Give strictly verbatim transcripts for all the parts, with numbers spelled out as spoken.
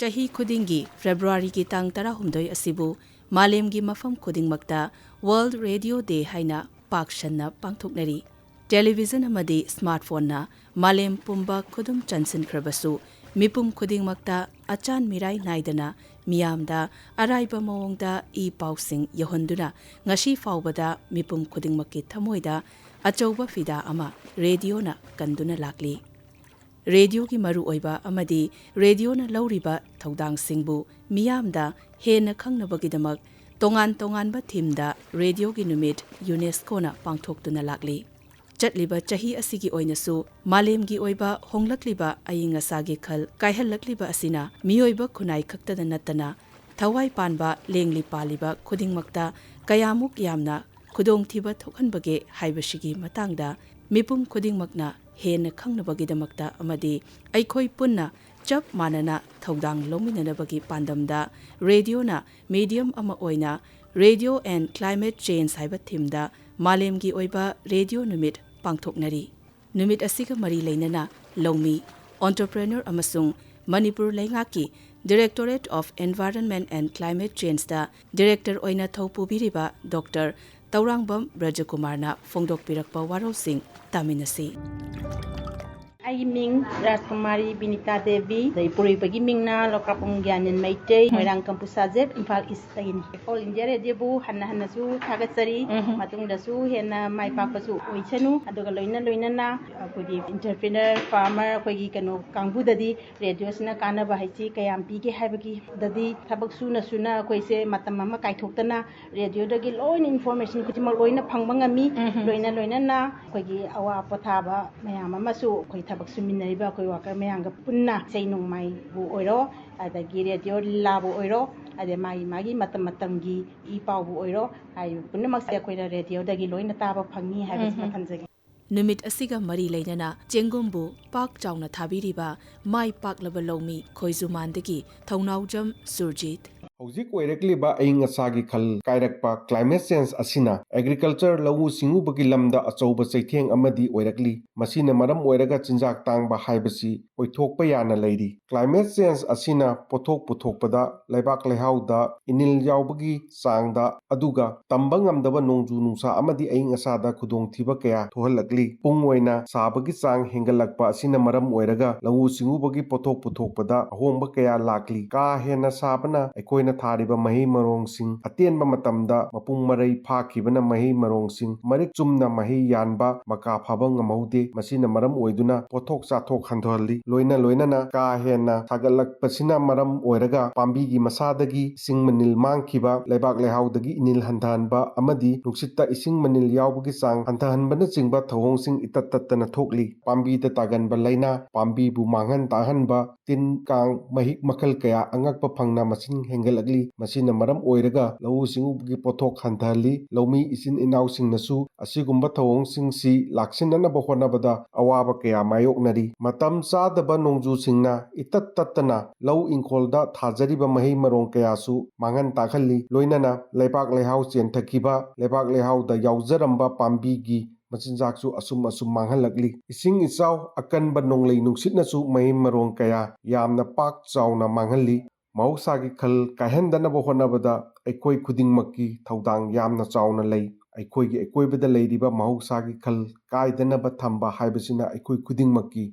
ꯆꯍꯤ ꯈꯨꯗꯤꯡꯒꯤ ꯐꯦꯕ꯭ꯔꯨꯋꯥꯔꯤꯒꯤ ꯇꯥꯡ ꯇꯔꯥꯍꯨꯝꯗꯣꯏ ꯑꯁꯤꯕꯨ ꯃꯥꯂꯦꯝꯒꯤ ꯃꯐꯝ ꯈꯨꯗꯤꯡꯃꯛꯇ World Radio Day ꯍꯥꯏꯅ ꯄꯥꯛ ꯁꯟꯅ ꯄꯥꯡꯊꯣꯛꯅꯔꯤ꯫ ꯇꯦꯂꯤꯚꯤꯖꯟ ꯑꯃꯗꯤ ꯁ꯭ꯃꯥꯔꯠꯐꯣꯟꯅ ꯃꯥꯂꯦꯝ ꯄꯨꯝꯕ ꯈꯨꯗꯨꯝ ꯆꯟꯁꯤꯟꯈ꯭ꯔꯕꯁꯨ, ꯃꯤꯄꯨꯝ ꯈꯨꯗꯤꯡꯃꯛꯇ ꯑꯆꯥꯟ ꯃꯤꯔꯥꯏ ꯅꯥꯏꯗꯅ ꯃꯤꯌꯥꯝꯗ ꯑꯔꯥꯏꯕ ꯃꯑꯣꯡꯗ ꯏ ꯄꯥꯎꯁꯤꯡ ꯌꯧꯍꯟꯗꯨꯅ ꯉꯁꯤ ꯐꯥꯎꯕꯗ ꯃꯤꯄꯨꯝ ꯈꯨꯗꯤꯡꯃꯛꯀꯤ ꯊꯃꯣꯏꯗ ꯑꯆꯧꯕ ꯐꯤꯗꯥ ꯑꯃ ꯔꯦꯗꯤꯑꯣꯅ ꯀꯟꯗꯨꯅ ꯂꯥꯛꯂꯤ꯫ ꯔꯦꯗꯤꯑꯣꯒꯤ ꯃꯔꯨꯑꯣꯏꯕ ꯑꯃꯗꯤ ꯔꯦꯗꯤꯑꯣꯅ ꯂꯧꯔꯤꯕ ꯊꯧꯗꯥꯡꯁꯤꯡꯕꯨ ꯃꯤꯌꯥꯝꯗ ꯍꯦꯟꯅ ꯈꯪꯅꯕꯒꯤꯗꯃꯛ ꯇꯣꯉꯥꯟ ꯇꯣꯉꯥꯟꯕ ꯊꯤꯝꯗ ꯔꯦꯗꯤꯑꯣꯒꯤ ꯅꯨꯃꯤꯠ ꯌꯨꯅꯦꯁꯀꯣꯅ ꯄꯥꯡꯊꯣꯛꯇꯨꯅ ꯂꯥꯛꯂꯤ꯫ ꯆꯠꯂꯤꯕ ꯆꯍꯤ ꯑꯁꯤꯒꯤ ꯑꯣꯏꯅꯁꯨ ꯃꯥꯂꯦꯝꯒꯤ ꯑꯣꯏꯕ ꯍꯣꯡꯂꯛꯂꯤꯕ ꯑꯏꯪ ꯑꯁꯥꯒꯤ ꯈꯜ ꯀꯥꯏꯍꯜꯂꯛꯂꯤꯕ ꯑꯁꯤꯅ ꯃꯤꯑꯣꯏꯕ ꯈꯨꯟꯅꯥꯏ ꯈꯛꯇꯗ ꯅꯠꯇꯅ ꯊꯋꯥꯏ ꯄꯥꯟꯕ ꯂꯦꯡꯂꯤ ꯄꯥꯜꯂꯤꯕ ꯈꯨꯗꯤꯡꯃꯛꯇ ꯀꯌꯥꯃꯨꯛ ꯌꯥꯝꯅ ꯈꯨꯗꯣꯡꯊꯤꯕ ꯊꯣꯛꯍꯟꯕꯒꯦ ꯍꯥꯏꯕꯁꯤꯒꯤ ꯃꯇꯥꯡꯗ ꯃꯤꯄꯨꯝ ꯈꯨꯗꯤꯡꯃꯛꯅ ꯍꯦꯟꯅ ꯈꯪꯅꯕꯒꯤꯗꯃꯛꯇ ꯑꯃꯗꯤ ꯑꯩꯈꯣꯏ ꯄꯨꯟꯅ ꯆꯞ ꯃꯥꯟꯅꯅ ꯊꯧꯗꯥꯡ ꯂꯧꯃꯤꯟꯅꯅꯕꯒꯤ ꯄꯥꯟꯗꯝꯗ ꯔꯦꯗꯤꯑꯣꯅ medium ꯑꯃ ꯑꯣꯏꯅ Radio and Climate Change ꯍꯥꯏꯕ ꯊꯤꯝꯗ ꯃꯥꯂꯦꯝꯒꯤ ꯑꯣꯏꯕ ꯔꯦꯗꯤꯑꯣ ꯅꯨꯃꯤꯠ ꯄꯥꯡꯊꯣꯛꯅꯔꯤ꯫ ꯅꯨꯃꯤꯠ ꯑꯁꯤꯒ ꯃꯔꯤ ꯂꯩꯅꯅ ꯂꯧꯃꯤ, entrepreneur ꯑꯃꯁꯨꯡ ꯃꯅꯤꯄꯨꯔ ꯂꯩꯉꯥꯛꯀꯤ Directorate of Environment and Climate Changeꯇ director ꯑꯣꯏꯅ ꯊꯧ ꯄꯨꯕꯤꯔꯤꯕ ꯗꯣꯛꯇꯔ ꯇꯧꯔꯥꯡꯕꯝ ꯕ꯭ꯔꯖꯀꯨꯃꯥꯔꯅ ꯐꯣꯡꯗꯣꯛꯄꯤꯔꯛꯄ ꯋꯥꯔꯣꯜꯁꯤꯡ ꯇꯥꯃꯤꯟꯅꯁꯤ꯫ ꯑꯩꯒꯤ ꯃꯤꯡ ꯔꯥꯖꯀꯨꯃꯥꯔꯤ ꯕꯤꯅꯤꯇꯥ ꯗꯦꯕꯤ, ꯑꯗꯩ ꯄꯨꯔꯣꯏꯕꯒꯤ ꯃꯤꯡꯅ ꯂꯣꯀꯥꯄꯨꯝ ꯒ꯭ꯌꯥꯅꯦꯟ ꯃꯩꯇꯩ, ꯎꯝ꯫ ꯃꯣꯏꯔꯥꯡ ꯀꯝꯄꯨ ꯁꯥꯖꯦꯠ, ꯏꯝꯐꯥꯜ ꯏꯁꯇꯒꯤꯅꯤ꯫ All India Radioꯕꯨ ꯍꯟꯅ ꯍꯟꯅꯁꯨ ꯊꯥꯒꯠꯆꯔꯤ꯫ ꯎꯝ꯫ ꯃꯇꯨꯡꯗꯁꯨ ꯍꯦꯟꯅ ꯃꯥꯏ ꯄꯥꯛꯄꯁꯨ ꯑꯣꯏꯁꯅꯨ꯫ ꯑꯗꯨꯒ ꯂꯣꯏꯅ ꯂꯣꯏꯅꯅ ꯑꯩꯈꯣꯏꯒꯤ entrepreneur, farmer, ꯑꯩꯈꯣꯏꯒꯤ ꯀꯩꯅꯣ ꯀꯥꯡꯕꯨꯗꯗꯤ ꯔꯦꯗꯤꯑꯣꯁꯤꯅ ꯀꯥꯟꯅꯕ ꯍꯥꯏꯁꯤ ꯀꯌꯥꯝ ꯄꯤꯒꯦ ꯍꯥꯏꯕꯒꯤꯗꯗꯤ ꯊꯕꯛ ꯁꯨꯅ ꯁꯨꯅ ꯑꯩꯈꯣꯏꯁꯦ ꯃꯇꯝ ꯑꯃ ꯀꯥꯏꯊꯣꯛꯇꯅ ꯔꯦꯗꯤꯑꯣꯗꯒꯤ ꯂꯣꯏꯅ information ꯈꯨꯗꯤꯡꯃꯛ ꯂꯣꯏꯅ ꯐꯪꯕ ꯉꯝꯃꯤ꯫ ꯎꯝ꯫ ꯂꯣꯏꯅ ꯂꯣꯏꯅꯅ ꯑꯩꯈꯣꯏꯒꯤ ꯑꯋꯥ ꯄꯣꯊꯥꯕ ꯃꯌꯥꯝ ꯑꯃꯁꯨ ꯑꯩꯈꯣꯏ ꯊꯕꯛ ꯁꯨꯃꯤꯟꯅꯔꯤꯕ ꯑꯩꯈꯣꯏ worker ꯃꯌꯥꯝꯒ ꯄꯨꯟꯅ ꯏꯁꯩ ꯅꯣꯡꯃꯥꯏꯕꯨ ꯑꯣꯏꯔꯣ, ꯑꯗꯒꯤ ꯔꯦꯗꯤꯑꯣ ꯂꯤꯂꯥꯕꯨ ꯑꯣꯏꯔꯣ, ꯑꯗꯩ ꯃꯥꯒꯤ ꯃꯥꯒꯤ ꯃꯇꯝ ꯃꯇꯝꯒꯤ ꯏ ꯄꯥꯎꯕꯨ ꯑꯣꯏꯔꯣ, ꯍꯥꯏꯔꯤꯕ ꯄꯨꯝꯅꯃꯛꯁꯦ ꯑꯩꯈꯣꯏꯅ ꯔꯦꯗꯤꯑꯣꯗꯒꯤ ꯂꯣꯏꯅ ꯇꯥꯕ ꯐꯪꯉꯤ ꯍꯥꯏꯕꯁꯤꯃ ꯎꯝ꯫ ꯊꯝꯖꯒꯦ꯫ ꯅꯨꯃꯤꯠ ꯑꯁꯤꯒ ꯃꯔꯤ ꯂꯩꯅꯅ ꯆꯦꯡꯒꯨꯝꯕꯨ ꯄꯥꯛ ꯆꯥꯎꯅ ꯊꯥꯕꯤꯔꯤꯕ ꯃꯥꯏ ꯄꯥꯛꯂꯕ ꯂꯧꯃꯤ ꯈꯣꯏꯖꯨꯃꯥꯟꯗꯒꯤ ꯊꯧꯅꯥꯎꯖꯝ ꯁꯨꯔꯖꯤꯠ꯫ ꯍꯧꯖꯤꯛ ꯑꯣꯏꯔꯛꯂꯤꯕ ꯑꯏꯪ ꯑꯁꯥꯒꯤ ꯈꯜ ꯀꯥꯏꯔꯛꯄ, climate change, ꯑꯁꯤꯅ agriculture, ꯂꯧꯎ ꯁꯤꯡꯎꯕꯒꯤ ꯂꯝꯗ ꯑꯆꯧꯕ ꯆꯩꯊꯦꯡ ꯑꯃꯗꯤ ꯑꯣꯏꯔꯛꯂꯤ꯫ ꯃꯁꯤꯅ ꯃꯔꯝ ꯑꯣꯏꯔꯒ ꯆꯤꯟꯖꯥꯛ ꯇꯥꯡꯕ ꯍꯥꯏꯕꯁꯤ ꯑꯣꯏꯊꯣꯛꯄ ꯌꯥꯅ ꯂꯩꯔꯤ꯫ Climate change ꯑꯁꯤꯅ ꯄꯣꯠꯊꯣꯛ ꯄꯨꯊꯣꯛꯄꯗ, ꯂꯩꯕꯥꯛ ꯂꯩꯍꯥꯎꯗ ꯏꯅꯤꯜ ꯌꯥꯎꯕꯒꯤ ꯆꯥꯡꯗ, ꯑꯗꯨꯒ ꯇꯝꯕ ꯉꯝꯗꯕ ꯅꯣꯡꯖꯨ ꯅꯨꯡꯁꯥ ꯑꯃꯗꯤ ꯑꯏꯪ ꯑꯁꯥꯗ ꯈꯨꯗꯣꯡꯊꯤꯕ ꯀꯌꯥ ꯊꯣꯛꯍꯜꯂꯛꯂꯤ꯫ ꯄꯨꯡ ꯑꯣꯏꯅ ꯁꯥꯕꯒꯤ ꯆꯥꯡ ꯍꯦꯟꯒꯠꯂꯛꯄ ꯑꯁꯤꯅ ꯃꯔꯝ ꯑꯣꯏꯔꯒ ꯂꯧꯎ ꯁꯤꯡꯎꯕꯒꯤ ꯄꯣꯠꯊꯣꯛ ꯄꯨꯊꯣꯛꯄꯗ ꯑꯍꯣꯡꯕ ꯀꯌꯥ ꯂꯥꯛꯂꯤ꯫ ꯀꯥ ꯍꯦꯟꯅ ꯁꯥꯕꯅ ꯑꯩꯈꯣꯏꯅ ꯊꯥꯔꯤꯕ ꯃꯍꯩ ꯃꯔꯣꯡꯁꯤꯡ ꯑꯇꯦꯟꯕ ꯃꯇꯝꯗ ꯃꯄꯨꯡ ꯃꯔꯩ ꯐꯥꯈꯤꯕꯅ ꯃꯍꯩ ꯃꯔꯣꯡꯁꯤꯡ ꯃꯔꯤꯛ ꯆꯨꯝꯅ ꯃꯍꯩ ꯌꯥꯟꯕ, ꯃꯀꯥ ꯐꯥꯕ ꯉꯝꯍꯧꯗꯦ꯫ ꯃꯁꯤꯅ ꯃꯔꯝ ꯑꯣꯏꯗꯨꯅ ꯄꯣꯠꯊꯣꯛ ꯆꯥꯊꯣꯛ ꯍꯟꯊꯍꯜꯂꯤ꯫ ꯂꯣꯏꯅ ꯂꯣꯏꯅꯅ ꯀꯥ ꯍꯦꯟꯅ ꯁꯥꯒꯠꯂꯛꯄꯁꯤꯅ ꯃꯔꯝ ꯑꯣꯏꯔꯒ ꯄꯥꯝꯕꯤꯒꯤ ꯃꯁꯥꯗꯒꯤ ꯏꯁꯤꯡ ꯃꯅꯤꯜ ꯃꯥꯡꯈꯤꯕ, ꯂꯩꯕꯥꯛ ꯂꯩꯍꯥꯎꯗꯒꯤ ꯏꯅꯤꯜ ꯍꯟꯊꯍꯟꯕ ꯑꯃꯗꯤ ꯅꯨꯡꯁꯤꯠꯇ ꯏꯁꯤꯡ ꯃꯅꯤꯜ ꯌꯥꯎꯕꯒꯤ ꯆꯥꯡ ꯍꯟꯊꯍꯟꯕꯅꯆꯤꯡꯕ ꯊꯧꯑꯣꯡꯁꯤꯡ ꯏꯇꯠ ꯇꯠꯇꯅ ꯊꯣꯛꯂꯤ꯫ ꯄꯥꯝꯕꯤꯗ ꯇꯥꯒꯟꯕ ꯂꯥꯏꯅꯥ, ꯄꯥꯝꯕꯤꯕꯨ ꯃꯥꯡꯍꯟ ꯇꯥꯛꯍꯟꯕ, ꯇꯤꯟ ꯀꯥꯡ, ꯃꯍꯤꯛ ꯃꯈꯜ ꯀꯌꯥ ꯑꯉꯛꯄ ꯐꯪꯅ ꯃꯁꯤꯡ ꯍꯦꯟꯒꯠꯂꯛꯂꯤ꯫ ꯃꯁꯤꯅ ꯃꯔꯝ ꯑꯣꯏꯔꯒ ꯂꯧꯎ ꯁꯤꯡꯎꯕꯒꯤ ꯄꯣꯠꯊꯣꯛ ꯍꯟꯊꯍꯜꯂꯤ꯫ ꯂꯧꯃꯤ ꯏꯆꯤꯟ ꯏꯅꯥꯎꯁꯤꯡꯅꯁꯨ ꯑꯁꯤꯒꯨꯝꯕ ꯊꯧꯑꯣꯡꯁꯤꯡꯁꯤ ꯂꯥꯛꯁꯤꯟꯅꯅꯕ ꯍꯣꯠꯅꯕꯗ ꯑꯋꯥꯕ ꯀꯌꯥ ꯃꯥꯌꯣꯛꯅꯔꯤ꯫ ꯃꯇꯝ ꯆꯥꯗꯕ ꯅꯣꯡꯖꯨꯁꯤꯡꯅ ꯏꯇꯠ ꯇꯠꯇꯅ ꯂꯧ ꯏꯪꯈꯣꯜꯗ ꯊꯥꯖꯔꯤꯕ ꯃꯍꯩ ꯃꯔꯣꯡ ꯀꯌꯥꯁꯨ ꯃꯥꯡꯍꯟ ꯇꯥꯛꯍꯜꯂꯤ꯫ ꯂꯣꯏꯅꯅ ꯂꯩꯕꯥꯛ ꯂꯩꯍꯥꯎ ꯆꯦꯟꯊꯈꯤꯕ, ꯂꯩꯕꯥꯛ ꯂꯩꯍꯥꯎꯗ ꯌꯥꯎꯖꯔꯝꯕ ꯄꯥꯝꯕꯤꯒꯤ ꯃꯆꯤꯟꯖꯥꯛꯁꯨ ꯑꯁꯨꯝ ꯑꯁꯨꯝ ꯃꯥꯡꯍꯜꯂꯛꯂꯤ꯫ ꯏꯁꯤꯡ ꯏꯆꯥꯎ, ꯑꯀꯟꯕ ꯅꯣꯡꯂꯩ ꯅꯨꯡꯁꯤꯠꯅꯁꯨ ꯃꯍꯩ ꯃꯔꯣꯡ ꯀꯌꯥ ꯌꯥꯝꯅ ꯄꯥꯛ ꯆꯥꯎꯅ ꯃꯥꯡꯍꯜꯂꯤ꯫ ꯃꯍꯧꯁꯥꯒꯤ ꯈꯜ ꯀꯥꯏꯍꯟꯗꯅꯕ ꯍꯣꯠꯅꯕꯗ ꯑꯩꯈꯣꯏ ꯈꯨꯗꯤꯡꯃꯛꯀꯤ ꯊꯧꯗꯥꯡ ꯌꯥꯝꯅ ꯆꯥꯎꯅ ꯂꯩ꯫ ꯑꯩꯈꯣꯏꯒꯤ ꯑꯀꯣꯏꯕꯗ ꯂꯩꯔꯤꯕ ꯃꯍꯧꯁꯥꯒꯤ ꯈꯜ ꯀꯥꯏꯗꯅꯕ ꯊꯝꯕ ꯍꯥꯏꯕꯁꯤꯅ ꯑꯩꯈꯣꯏ ꯈꯨꯗꯤꯡꯃꯛꯀꯤ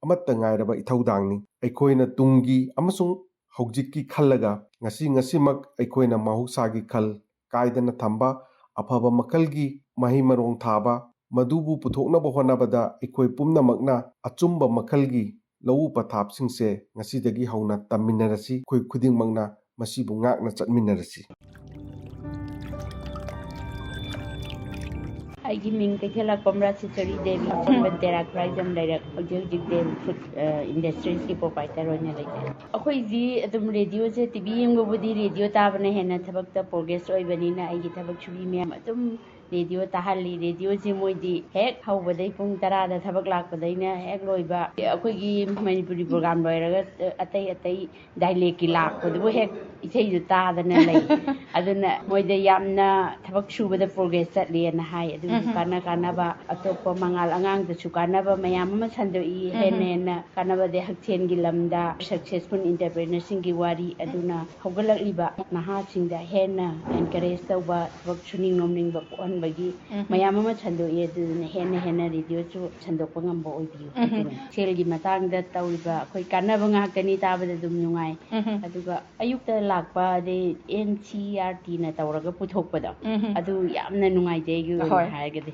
ꯑꯃꯠꯇ ꯉꯥꯏꯔꯕ ꯏꯊꯧꯗꯥꯡꯅꯤ꯫ ꯑꯩꯈꯣꯏꯅ ꯇꯨꯡꯒꯤ ꯑꯃꯁꯨꯡ ꯍꯧꯖꯤꯛꯀꯤ ꯈꯜꯂꯒ ꯉꯁꯤ ꯉꯁꯤꯃꯛ ꯑꯩꯈꯣꯏꯅ ꯃꯍꯧꯁꯥꯒꯤ ꯈꯜ ꯀꯥꯏꯗꯅ ꯊꯝꯕ, ꯑꯐꯕ ꯃꯈꯜꯒꯤ ꯃꯍꯩ ꯃꯔꯣꯡ ꯊꯥꯕ, ꯃꯗꯨꯕꯨ ꯄꯨꯊꯣꯛꯅꯕ ꯍꯣꯠꯅꯕꯗ ꯑꯩꯈꯣꯏ ꯄꯨꯝꯅꯃꯛꯅ ꯑꯆꯨꯝꯕ ꯃꯈꯜꯒꯤ ꯂꯧꯎ ꯄꯊꯥꯞꯁꯤꯡꯁꯦ ꯉꯁꯤꯗꯒꯤ ꯍꯧꯅ ꯇꯝꯃꯤꯟꯅꯔꯁꯤ꯫ ꯑꯩꯈꯣꯏ ꯈꯨꯗꯤꯡꯃꯛꯅ ꯃꯁꯤꯕꯨ ꯉꯥꯛꯅ ꯆꯠꯃꯤꯟꯅꯔꯁꯤ꯫ ꯑꯩꯒꯤ ꯃꯤꯡ ꯀꯩꯊꯦꯜꯂꯥꯛꯄꯝ ꯔꯥꯖꯦꯁ꯭ꯋꯔꯤ ꯗꯦꯕꯤ, ꯑꯄꯨꯟꯕ ꯇꯦꯔꯥ ꯈꯨꯔꯥꯏꯖꯝ ꯂꯩꯔꯛ꯫ ꯍꯧꯖꯤꯛ ꯍꯧꯖꯤꯛ ꯗꯦꯕꯤ ꯐꯨꯗ ꯏꯟꯗꯁꯇ꯭ꯔꯤꯁꯀꯤ ꯄ꯭ꯔꯣꯄꯥꯏꯇꯔ ꯑꯣꯏꯅ ꯂꯩꯖꯩ꯫ ꯑꯩꯈꯣꯏꯗꯤ ꯑꯗꯨꯝ ꯔꯦꯗꯤꯑꯣꯁꯦ, ꯇꯤ ꯚꯤ ꯌꯦꯡꯕꯕꯨꯗꯤ ꯔꯦꯗꯤꯑꯣ ꯇꯥꯕꯅ ꯍꯦꯟꯅ ꯊꯕꯛꯇ ꯄ꯭ꯔꯣꯒ꯭ꯔꯦꯁ ꯑꯣꯏꯕꯅꯤꯅ ꯑꯩꯒꯤ ꯊꯕꯛ ꯁꯨꯕꯤ ꯃꯌꯥꯝ ꯑꯗꯨꯝ ꯔꯦꯗꯤꯑꯣ ꯇꯥꯍꯜꯂꯤ꯫ ꯔꯦꯗꯤꯑꯣꯁꯦ ꯃꯣꯏꯗꯤ ꯍꯦꯛ ꯍꯧꯕꯗꯩ ꯄꯨꯡ ꯇꯔꯥꯗ ꯊꯕꯛ ꯂꯥꯛꯄꯗꯩꯅ ꯍꯦꯛ ꯂꯣꯏꯕ, ꯑꯩꯈꯣꯏꯒꯤ ꯃꯅꯤꯄꯨꯔꯤ ꯄ꯭ꯔꯣꯒ꯭ꯔꯥꯝ ꯂꯣꯏꯔꯒ ꯑꯇꯩ ꯑꯇꯩ ꯗꯥꯏꯂꯦꯛꯀꯤ ꯂꯥꯛꯄꯗꯨꯕꯨ ꯍꯦꯛ ꯏꯁꯩꯁꯨ ꯇꯥꯗꯅ ꯂꯩ꯫ ꯑꯗꯨꯅ ꯃꯣꯏꯗ ꯌꯥꯝꯅ ꯊꯕꯛ ꯁꯨꯕꯗ ꯄ꯭ꯔꯣꯒ꯭ꯔꯦꯁ ꯆꯠꯂꯦꯅ ꯍꯥꯏ꯫ ꯑꯗꯨꯒꯤꯁꯨ ꯀꯥꯟꯅ ꯀꯥꯟꯅꯕ, ꯑꯇꯣꯞꯄ ꯃꯉꯥꯜ ꯑꯉꯥꯡꯗꯁꯨ ꯀꯥꯟꯅꯕ ꯃꯌꯥꯝ ꯑꯃ ꯁꯟꯗꯣꯛꯏ꯫ ꯍꯦꯟꯅ ꯍꯦꯟꯅ ꯀꯥꯟꯅꯕꯗꯤ ꯍꯛꯁꯦꯜꯒꯤ ꯂꯝꯗ ꯁꯛꯁꯦꯁꯐꯨꯜ ꯑꯦꯟꯇꯔꯄ꯭ꯔꯦꯅꯔꯁꯤꯡꯒꯤ ꯋꯥꯔꯤ, ꯑꯗꯨꯅ ꯍꯧꯒꯠꯂꯛꯂꯤꯕ ꯅꯍꯥꯁꯤꯡꯗ ꯍꯦꯟꯅ ꯑꯦꯟꯀꯔꯦꯖ ꯇꯧꯕ, ꯊꯕꯛ ꯁꯨꯅꯤꯡ ꯅꯣꯝꯅꯤꯡꯕ ꯄꯣꯛꯍꯟꯕꯒꯤ ꯃꯌꯥꯝ ꯑꯃ ꯁꯟꯗꯣꯛꯏ꯫ ꯑꯗꯨꯗꯨꯅ ꯍꯦꯟꯅ ꯍꯦꯟꯅ ꯔꯦꯗꯤꯑꯣꯁꯨ ꯁꯟꯗꯣꯛꯄ ꯉꯝꯕ ꯑꯣꯏꯕꯤꯌꯨ꯫ ꯑꯗꯨꯅ ꯁꯦꯜꯒꯤ ꯃꯇꯥꯡꯗ ꯇꯧꯔꯤꯕ ꯑꯩꯈꯣꯏ ꯀꯥꯟꯅꯕ ꯉꯥꯛꯇꯅꯤ, ꯇꯥꯕꯗ ꯑꯗꯨꯝ ꯅꯨꯡꯉꯥꯏ꯫ ꯑꯗꯨꯒ ꯑꯌꯨꯛꯇ ꯂꯥꯛꯄ ꯑꯗꯩ ꯑꯦꯟ ꯁꯤ ꯑꯥꯔ ꯇꯤꯅ ꯇꯧꯔꯒ ꯄꯨꯊꯣꯛꯄꯗꯣ, ꯑꯗꯨ ꯌꯥꯝꯅ ꯅꯨꯡꯉꯥꯏꯖꯩ ꯑꯩꯒꯤ ꯑꯣꯏꯅ ꯍꯣꯏ꯫ ꯍꯥꯏꯔꯒꯗꯤ꯫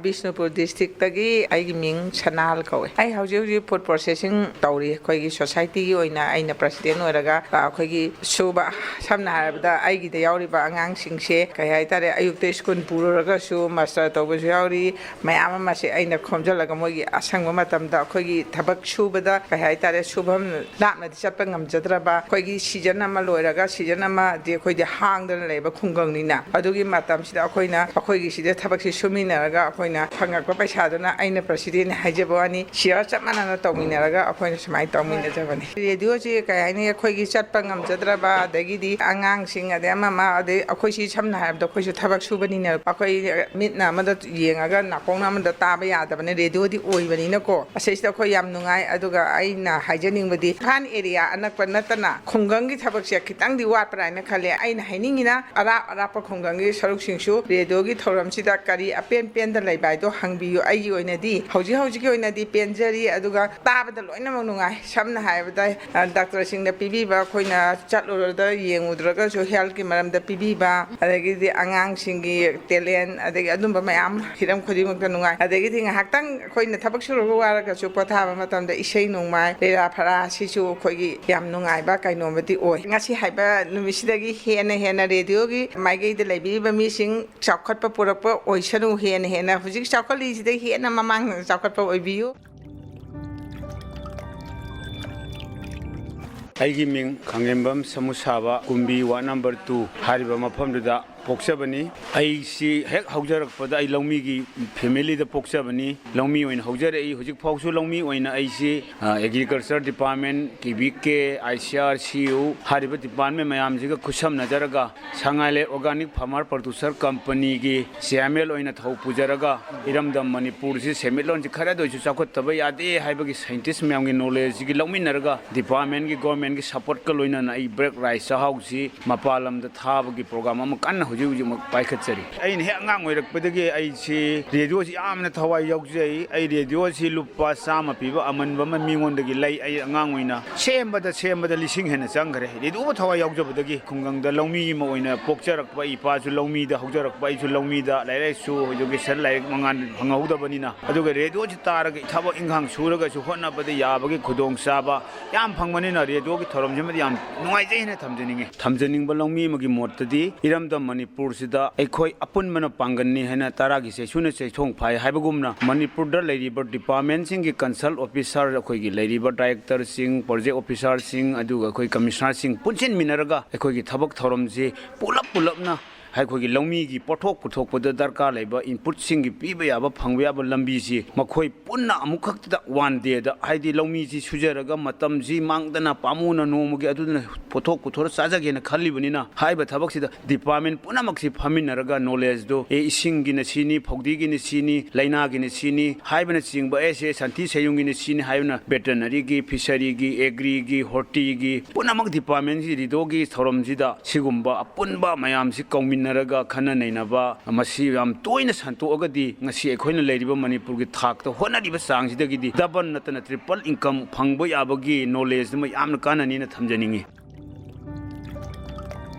ꯕꯤꯁꯅꯨꯄꯨꯔ ꯗꯤꯁꯇ꯭ꯔꯤꯛꯇꯒꯤ꯫ ꯑꯩꯒꯤ ꯃꯤꯡ ꯁꯅꯥꯜ ꯀꯧꯋꯦ꯫ ꯑꯩ ꯍꯧꯖꯤꯛ ꯍꯧꯖꯤꯛ ꯐꯨꯗ ꯄ꯭ꯔꯣꯁꯦꯁꯤꯡ ꯇꯧꯔꯤ꯫ ꯑꯩꯈꯣꯏꯒꯤ ꯁꯣꯁꯥꯏꯇꯤꯒꯤ ꯑꯣꯏꯅ ꯑꯩꯅ ꯄ꯭ꯔꯁꯤꯗꯦꯟ ꯑꯣꯏꯔꯒ, ꯑ, ꯑꯩꯈꯣꯏꯒꯤ ꯁꯨꯕ, ꯁꯝꯅ ꯍꯥꯏꯔꯕꯗ ꯑꯩꯒꯤꯗ ꯌꯥꯎꯔꯤꯕ ꯑꯉꯥꯡꯁꯤꯡꯁꯦ, ꯀꯩ ꯍꯥꯏꯇꯥꯔꯦ, ꯑꯌꯨꯛꯇ ꯁ꯭ꯀꯨꯜ ꯄꯨꯔꯨꯔꯒꯁꯨ ꯃꯥꯁꯇꯔ ꯇꯧꯕꯁꯨ ꯌꯥꯎꯔꯤ, ꯃꯌꯥꯝ ꯑꯃꯁꯦ ꯑꯩꯅ ꯈꯣꯝꯖꯤꯜꯂꯒ ꯃꯣꯏꯒꯤ ꯑꯁꯪꯕ ꯃꯇꯝꯗ ꯑꯩꯈꯣꯏꯒꯤ ꯊꯕꯛ ꯁꯨꯕꯗ, ꯀꯩ ꯍꯥꯏꯇꯥꯔꯦ, ꯁꯨꯐꯝ ꯂꯥꯞꯅꯗꯤ ꯆꯠꯄ ꯉꯝꯖꯗ꯭ꯔꯕ, ꯑꯩꯈꯣꯏꯒꯤ ꯁꯤꯖꯟ ꯑꯃ ꯂꯣꯏꯔꯒ ꯁꯤꯖꯟ ꯑꯃꯗꯤ ꯑꯩꯈꯣꯏꯗꯤ ꯍꯥꯡꯗꯅ ꯂꯩꯕ ꯈꯨꯡꯒꯪꯅꯤꯅ, ꯑꯗꯨꯒꯤ ꯃꯇꯝꯁꯤꯗ ꯑꯩꯈꯣꯏꯅ ꯑꯩꯈꯣꯏꯒꯤ ꯁꯤꯗ ꯊꯕꯛꯁꯤ ꯁꯨꯃꯤꯟꯅꯔꯒ ꯑꯩꯈꯣꯏꯅ ꯐꯪꯉꯛꯄ ꯄꯩꯁꯥꯗꯨꯅ, ꯑꯩꯅ ꯄ꯭ꯔꯁꯤꯗꯦꯟꯅꯤ ꯍꯥꯏꯖꯕ ꯋꯥꯅꯤ, ꯁꯤꯌꯔ ꯆꯞ ꯃꯥꯟꯅꯅ ꯇꯧꯃꯤꯟꯅꯔꯒ ꯑꯩꯈꯣꯏꯅ ꯁꯨꯃꯥꯏꯅ ꯇꯧꯃꯤꯟꯅꯖꯕꯅꯤ꯫ ꯔꯦꯗꯤꯑꯣꯁꯤ ꯀꯩ ꯍꯥꯏꯅꯤ, ꯑꯩꯈꯣꯏꯒꯤ ꯆꯠꯄ ꯉꯝꯖꯗ꯭ꯔꯕ, ꯑꯗꯒꯤꯗꯤ ꯑꯉꯥꯡꯁꯤꯡ, ꯑꯗꯩ ꯑꯃ ꯑꯃ, ꯑꯗꯩ ꯑꯩꯈꯣꯏꯁꯤ ꯁꯝꯅ ꯍꯥꯏꯔꯕꯗ ꯑꯩꯈꯣꯏꯁꯨ ꯊꯕꯛ ꯁꯨꯕꯅꯤꯅ ꯑꯩꯈꯣꯏ ꯃꯤꯠꯅ ꯑꯃꯗ ꯌꯦꯡꯉꯒ ꯅꯥꯀꯣꯡꯅ ꯑꯃꯗ ꯇꯥꯕ ꯌꯥꯗꯕꯅꯤ, ꯔꯦꯗꯤꯑꯣꯗꯤ ꯑꯣꯏꯕꯅꯤꯅꯀꯣ꯫ ꯑꯁꯤꯁꯤꯗ ꯑꯩꯈꯣꯏ ꯌꯥꯝ ꯅꯨꯡꯉꯥꯏ꯫ ꯑꯗꯨꯒ ꯑꯩꯅ ꯍꯥꯏꯖꯅꯤꯡꯕꯗꯤ ꯏꯝꯐꯥꯜ ꯑꯦꯔꯤꯌꯥ ꯑꯅꯛꯄ ꯅꯠꯇꯅ ꯈꯨꯡꯒꯪꯒꯤ ꯊꯕꯛꯁꯦ ꯈꯤꯇꯪꯗꯤ ꯋꯥꯠꯄ꯭ꯔꯥ ꯍꯥꯏꯅ ꯈꯜꯂꯦ꯫ ꯑꯩꯅ ꯍꯥꯏꯅꯤꯡꯉꯤꯅ ꯑꯔꯥꯞ ꯑꯔꯥꯞꯄ ꯈꯨꯡꯒꯪꯒꯤ ꯁꯔꯨꯛꯁꯤꯡꯁꯨ ꯔꯦꯗꯤꯑꯣꯒꯤ ꯊꯧꯔꯝꯁꯤꯗ ꯀꯔꯤ ꯑꯄꯦꯟ ꯄꯦꯟꯗ ꯂꯩꯕ ꯍꯥꯏꯗꯣ ꯍꯪꯕꯤꯌꯨ꯫ ꯑꯩꯒꯤ ꯑꯣꯏꯅꯗꯤ ꯍꯧꯖꯤꯛ ꯍꯧꯖꯤꯛꯀꯤ ꯑꯣꯏꯅꯗꯤ ꯄꯦꯟꯖꯔꯤ, ꯑꯗꯨꯒ ꯇꯥꯕꯗ ꯂꯣꯏꯅꯃꯛ ꯅꯨꯡꯉꯥꯏ꯫ ꯁꯝꯅ ꯍꯥꯏꯔꯕꯗ, ꯑ, ꯗꯥꯛꯇꯔꯁꯤꯡꯅ ꯄꯤꯕꯤꯕ, ꯑꯩꯈꯣꯏꯅ ꯆꯠꯂꯨꯔꯗ ꯌꯦꯡꯉꯨꯗ꯭ꯔꯒꯁꯨ ꯍꯦꯜꯊꯀꯤ ꯃꯔꯝꯗ ꯄꯤꯕꯤꯕ, ꯑꯗꯒꯤꯗꯤ ꯑꯉꯥꯡꯁꯤꯡꯒꯤ ꯇꯦꯂꯦꯟ, ꯑꯗꯒꯤ ꯑꯗꯨꯝꯕ ꯃꯌꯥꯝ ꯍꯤꯔꯝ ꯈꯨꯗꯤꯡꯃꯛꯇ ꯅꯨꯡꯉꯥꯏ꯫ ꯑꯗꯒꯤꯗꯤ ꯉꯥꯏꯍꯥꯛꯇꯪ ꯑꯩꯈꯣꯏꯅ ꯊꯕꯛ ꯁꯨꯔꯒ ꯋꯥꯔꯒꯁꯨ ꯄꯣꯊꯥꯕ ꯃꯇꯝꯗ ꯏꯁꯩ ꯅꯣꯡꯃꯥꯏ, ꯂꯤꯂꯥ ꯐꯔꯥ, ꯁꯤꯁꯨ ꯑꯩꯈꯣꯏꯒꯤ ꯌꯥꯝ ꯅꯨꯡꯉꯥꯏꯕ ꯀꯩꯅꯣꯝꯃꯗꯤ ꯑꯣꯏ꯫ ꯉꯁꯤ ꯍꯥꯏꯕ ꯅꯨꯃꯤꯠꯁꯤꯗꯒꯤ ꯍꯦꯟꯅ ꯍꯦꯟꯅ ꯔꯦꯗꯤꯑꯣꯒꯤ ꯃꯥꯏꯀꯩꯗ ꯂꯩꯕꯤꯔꯤꯕ ꯃꯤꯁꯤꯡ ꯆꯥꯎꯈꯠꯄ ꯄꯨꯔꯛꯄ ꯑꯣꯏꯁꯅꯨ, ꯍꯦꯟꯅ ꯍꯦꯟꯅ ꯍꯧꯖꯤꯛ ꯆꯥꯎꯈꯠꯂꯤꯁꯤꯗꯩ ꯍꯦꯟꯅ ꯃꯃꯥꯡ ꯆꯥꯎꯈꯠꯄ ꯑꯣꯏꯕꯤꯌꯨ꯫ ꯑꯩꯒꯤ ꯃꯤꯡ ꯈꯥꯡꯉꯦꯝꯕꯝ ꯁꯃꯨꯁꯥꯕ, ꯀꯨꯝꯕꯤ ꯋꯥꯔꯗ ꯅꯝꯕꯔ ꯇꯨ ꯍꯥꯏꯔꯤꯕ ꯃꯐꯝꯗꯨꯗ ꯄꯣꯛꯆꯕꯅꯤ꯫ ꯑꯩꯁꯤ ꯍꯦꯛ ꯍꯧꯖꯔꯛꯄꯗ ꯑꯩ ꯂꯧꯃꯤꯒꯤ family ꯗ ꯄꯣꯛꯆꯕꯅꯤ꯫ ꯂꯧꯃꯤ ꯑꯣꯏꯅ ꯍꯧꯖꯔꯛꯏ꯫ ꯍꯧꯖꯤꯛ ꯐꯥꯎꯁꯨ ꯂꯧꯃꯤ ꯑꯣꯏꯅ ꯑꯩꯁꯤ, ꯑ, Agriculture Department, K V K, I C R, ꯁꯤ ꯌꯨ ꯍꯥꯏꯔꯤꯕ department ꯃꯌꯥꯝꯁꯤꯒ ꯈꯨꯠꯁꯝꯅꯖꯔꯒ ꯁꯉꯥꯏ ꯂꯩꯔꯣꯛ Organic Farmer Producer Company ꯒꯤ ꯆꯤꯌꯥꯔꯃꯦꯟ ꯑꯣꯏꯅ ꯊꯧ ꯄꯨꯖꯔꯒ ꯏꯔꯝꯗꯝ ꯃꯅꯤꯄꯨꯔꯁꯤ ꯁꯦꯟꯃꯤꯠꯂꯣꯟꯁꯤ ꯈꯔꯗ ꯑꯣꯏꯁꯨ ꯆꯥꯎꯈꯠꯇꯕ ꯌꯥꯗꯦ ꯍꯥꯏꯕꯒꯤ scientist ꯃꯌꯥꯝꯒꯤ knowledge ꯁꯤꯒꯤ ꯂꯧꯃꯤꯟꯅꯔꯒ department ꯀꯤ, government ꯀꯤ support ꯀ ꯂꯣꯏꯅꯅ ꯑꯩ black rice ꯆꯥꯛꯍꯥꯎꯁꯤ ꯃꯄꯥꯟ ꯂꯝꯗ ꯊꯥꯕꯒꯤ program ꯑꯃ ꯀꯟꯅ ꯍꯧꯖꯤꯛ ꯍꯧꯖꯤꯛꯃꯛ ꯄꯥꯏꯈꯠꯆꯔꯤ꯫ ꯑꯩꯅ ꯍꯦꯛ ꯑꯉꯥꯡ ꯑꯣꯏꯔꯛꯄꯗꯒꯤ ꯑꯩꯁꯤ radio ꯁꯤ ꯌꯥꯝꯅ ꯊꯋꯥꯏ ꯌꯥꯎꯖꯩ꯫ ꯑꯩ radio ꯁꯤ ꯂꯨꯄꯥ ꯆꯥꯝꯃ ꯄꯤꯕ ꯑꯃꯟꯕ ꯑꯃ ꯃꯤꯉꯣꯟꯗꯒꯤ ꯂꯩ꯫ ꯑꯩ ꯑꯉꯥꯡ ꯑꯣꯏꯅ ꯁꯦꯝꯕꯗ, ꯁꯦꯝꯕꯗ ꯂꯤꯁꯤꯡ ꯍꯦꯟꯅ ꯆꯪꯈ꯭ꯔꯦ꯫ Radio ꯕꯨ ꯊꯋꯥꯏ ꯌꯥꯎꯖꯕꯗꯒꯤ ꯈꯨꯡꯒꯪꯗ ꯂꯧꯃꯤ ꯑꯃ ꯑꯣꯏꯅ ꯄꯣꯛꯆꯔꯛꯄ, ꯏꯄꯥꯁꯨ ꯂꯧꯃꯤꯗ ꯍꯧꯖꯔꯛꯄ, ꯑꯩꯁꯨ ꯂꯧꯃꯤꯗ, ꯂꯥꯏꯔꯤꯛ ꯂꯥꯏꯁꯨ education ꯂꯥꯏꯔꯤꯛ ꯃꯉꯥꯜ ꯐꯪꯍꯧꯗꯕꯅꯤꯅ꯫ ꯑꯗꯨꯒ radio ꯁꯤ ꯇꯥꯔꯒ ꯊꯕꯛ ꯏꯪꯈꯥꯡ ꯁꯨꯔꯒꯁꯨ ꯍꯣꯠꯅꯕꯗ ꯌꯥꯕꯒꯤ ꯈꯨꯗꯣꯡꯆꯥꯕ ꯌꯥꯝ ꯐꯪꯕꯅꯤꯅ radio ꯒꯤ ꯊꯧꯔꯝꯁꯤꯃꯗꯤ ꯌꯥꯝ ꯅꯨꯡꯉꯥꯏꯖꯩ ꯍꯥꯏꯅ ꯊꯝꯖꯅꯤꯡꯉꯤ꯫ ꯊꯝꯖꯅꯤꯡꯕ ꯂꯧꯃꯤ ꯑꯃꯒꯤ ꯃꯣꯠꯇꯗꯤ ꯏꯔꯝꯗꯝ ꯃꯅꯤꯄꯨꯔꯁꯤꯗ ꯑꯩꯈꯣꯏ ꯑꯄꯨꯟꯕꯅ ꯄꯥꯡꯒꯜꯅꯤ ꯍꯥꯏꯅ ꯇꯔꯥꯒꯤ ꯆꯩꯁꯨꯅ ꯆꯩꯊꯣꯡ ꯐꯥꯏ ꯍꯥꯏꯕꯒꯨꯝꯅ ꯃꯅꯤꯄꯨꯔꯗ ꯂꯩꯔꯤꯕ department ꯁꯤꯡꯒꯤ consult officer, ꯑꯩꯈꯣꯏꯒꯤ ꯂꯩꯔꯤꯕ director ꯁꯤꯡ, project officer ꯁꯤꯡ, ꯑꯗꯨꯒ ꯑꯩꯈꯣꯏ commissioner ꯁꯤꯡ ꯄꯨꯟꯁꯤꯟꯃꯤꯟꯅꯔꯒ ꯑꯩꯈꯣꯏꯒꯤ ꯊꯕꯛ ꯊꯧꯔꯝꯁꯤ ꯄꯨꯂꯞ ꯄꯨꯂꯞꯅ ꯑꯩꯈꯣꯏꯒꯤ ꯂꯧꯃꯤꯒꯤ ꯄꯣꯠꯊꯣꯛ ꯄꯨꯊꯣꯛꯄꯗ ꯗꯔꯀꯥꯔ ꯂꯩꯕ input ꯁꯤꯡꯒꯤ ꯄꯤꯕ ꯌꯥꯕ, ꯐꯪꯕ ꯌꯥꯕ ꯂꯝꯕꯤꯁꯤ ꯃꯈꯣꯏ ꯄꯨꯟꯅ ꯑꯃꯨꯛꯈꯛꯇꯗ one day ꯗ, ꯍꯥꯏꯗꯤ ꯂꯧꯃꯤꯁꯤ ꯁꯨꯖꯔꯒ ꯃꯇꯝꯁꯤ ꯃꯥꯡꯗꯅ ꯄꯥꯝꯃꯨꯅ ꯅꯣꯡꯃꯒꯤ ꯑꯗꯨꯅ ꯄꯣꯠꯊꯣꯛ ꯄꯨꯊꯣꯔ ꯆꯥꯖꯒꯦꯅ ꯈꯜꯂꯤꯕꯅꯤꯅ ꯍꯥꯏꯔꯤꯕ ꯊꯕꯛꯁꯤꯗ department ꯄꯨꯝꯅꯃꯛꯁꯤ ꯐꯝꯃꯤꯟꯅꯔꯒ knowledge ꯗꯨ, ꯑꯦ, ꯏꯁꯤꯡꯒꯤꯅ ꯁꯤꯅꯤ, ꯐꯧꯗꯤꯒꯤꯅ ꯁꯤꯅꯤ, ꯂꯩꯅꯥꯒꯤꯅ ꯁꯤꯅꯤ ꯍꯥꯏꯕꯅꯆꯤꯡꯕ, ꯑꯦ, ꯁꯦ ꯁꯟꯊꯤ ꯁꯩꯌꯨꯡꯒꯤꯅ ꯁꯤꯅꯤ ꯍꯥꯏꯕꯅ veterinary ꯒꯤ, fishery ꯒꯤ, agri ꯒꯤ, horti ꯒꯤ ꯄꯨꯝꯅꯃꯛ department ꯁꯤ radio ꯒꯤ ꯊꯧꯔꯝꯁꯤꯗ ꯁꯤꯒꯨꯝꯕ ꯑꯄꯨꯟꯕ ꯃꯌꯥꯝꯁꯤ ꯀꯧꯃꯤꯟꯅꯔꯒ ꯈꯟꯅ ꯅꯩꯅꯕ ꯃꯁꯤ ꯌꯥꯝ ꯇꯣꯏꯅ ꯁꯟꯇꯣꯛꯑꯒꯗꯤ ꯉꯁꯤ ꯑꯩꯈꯣꯏꯅ ꯂꯩꯔꯤꯕ ꯃꯅꯤꯄꯨꯔꯒꯤ ꯊꯥꯛꯇ ꯍꯣꯠꯅꯔꯤꯕ ꯆꯥꯡꯁꯤꯗꯒꯤꯗꯤ double ꯅꯠꯇꯅ triple income ꯐꯪꯕ ꯌꯥꯕꯒꯤ knowledge ꯑꯃ ꯌꯥꯝꯅ ꯀꯥꯟꯅꯅꯤꯅ ꯊꯝꯖꯅꯤꯡꯉꯤ꯫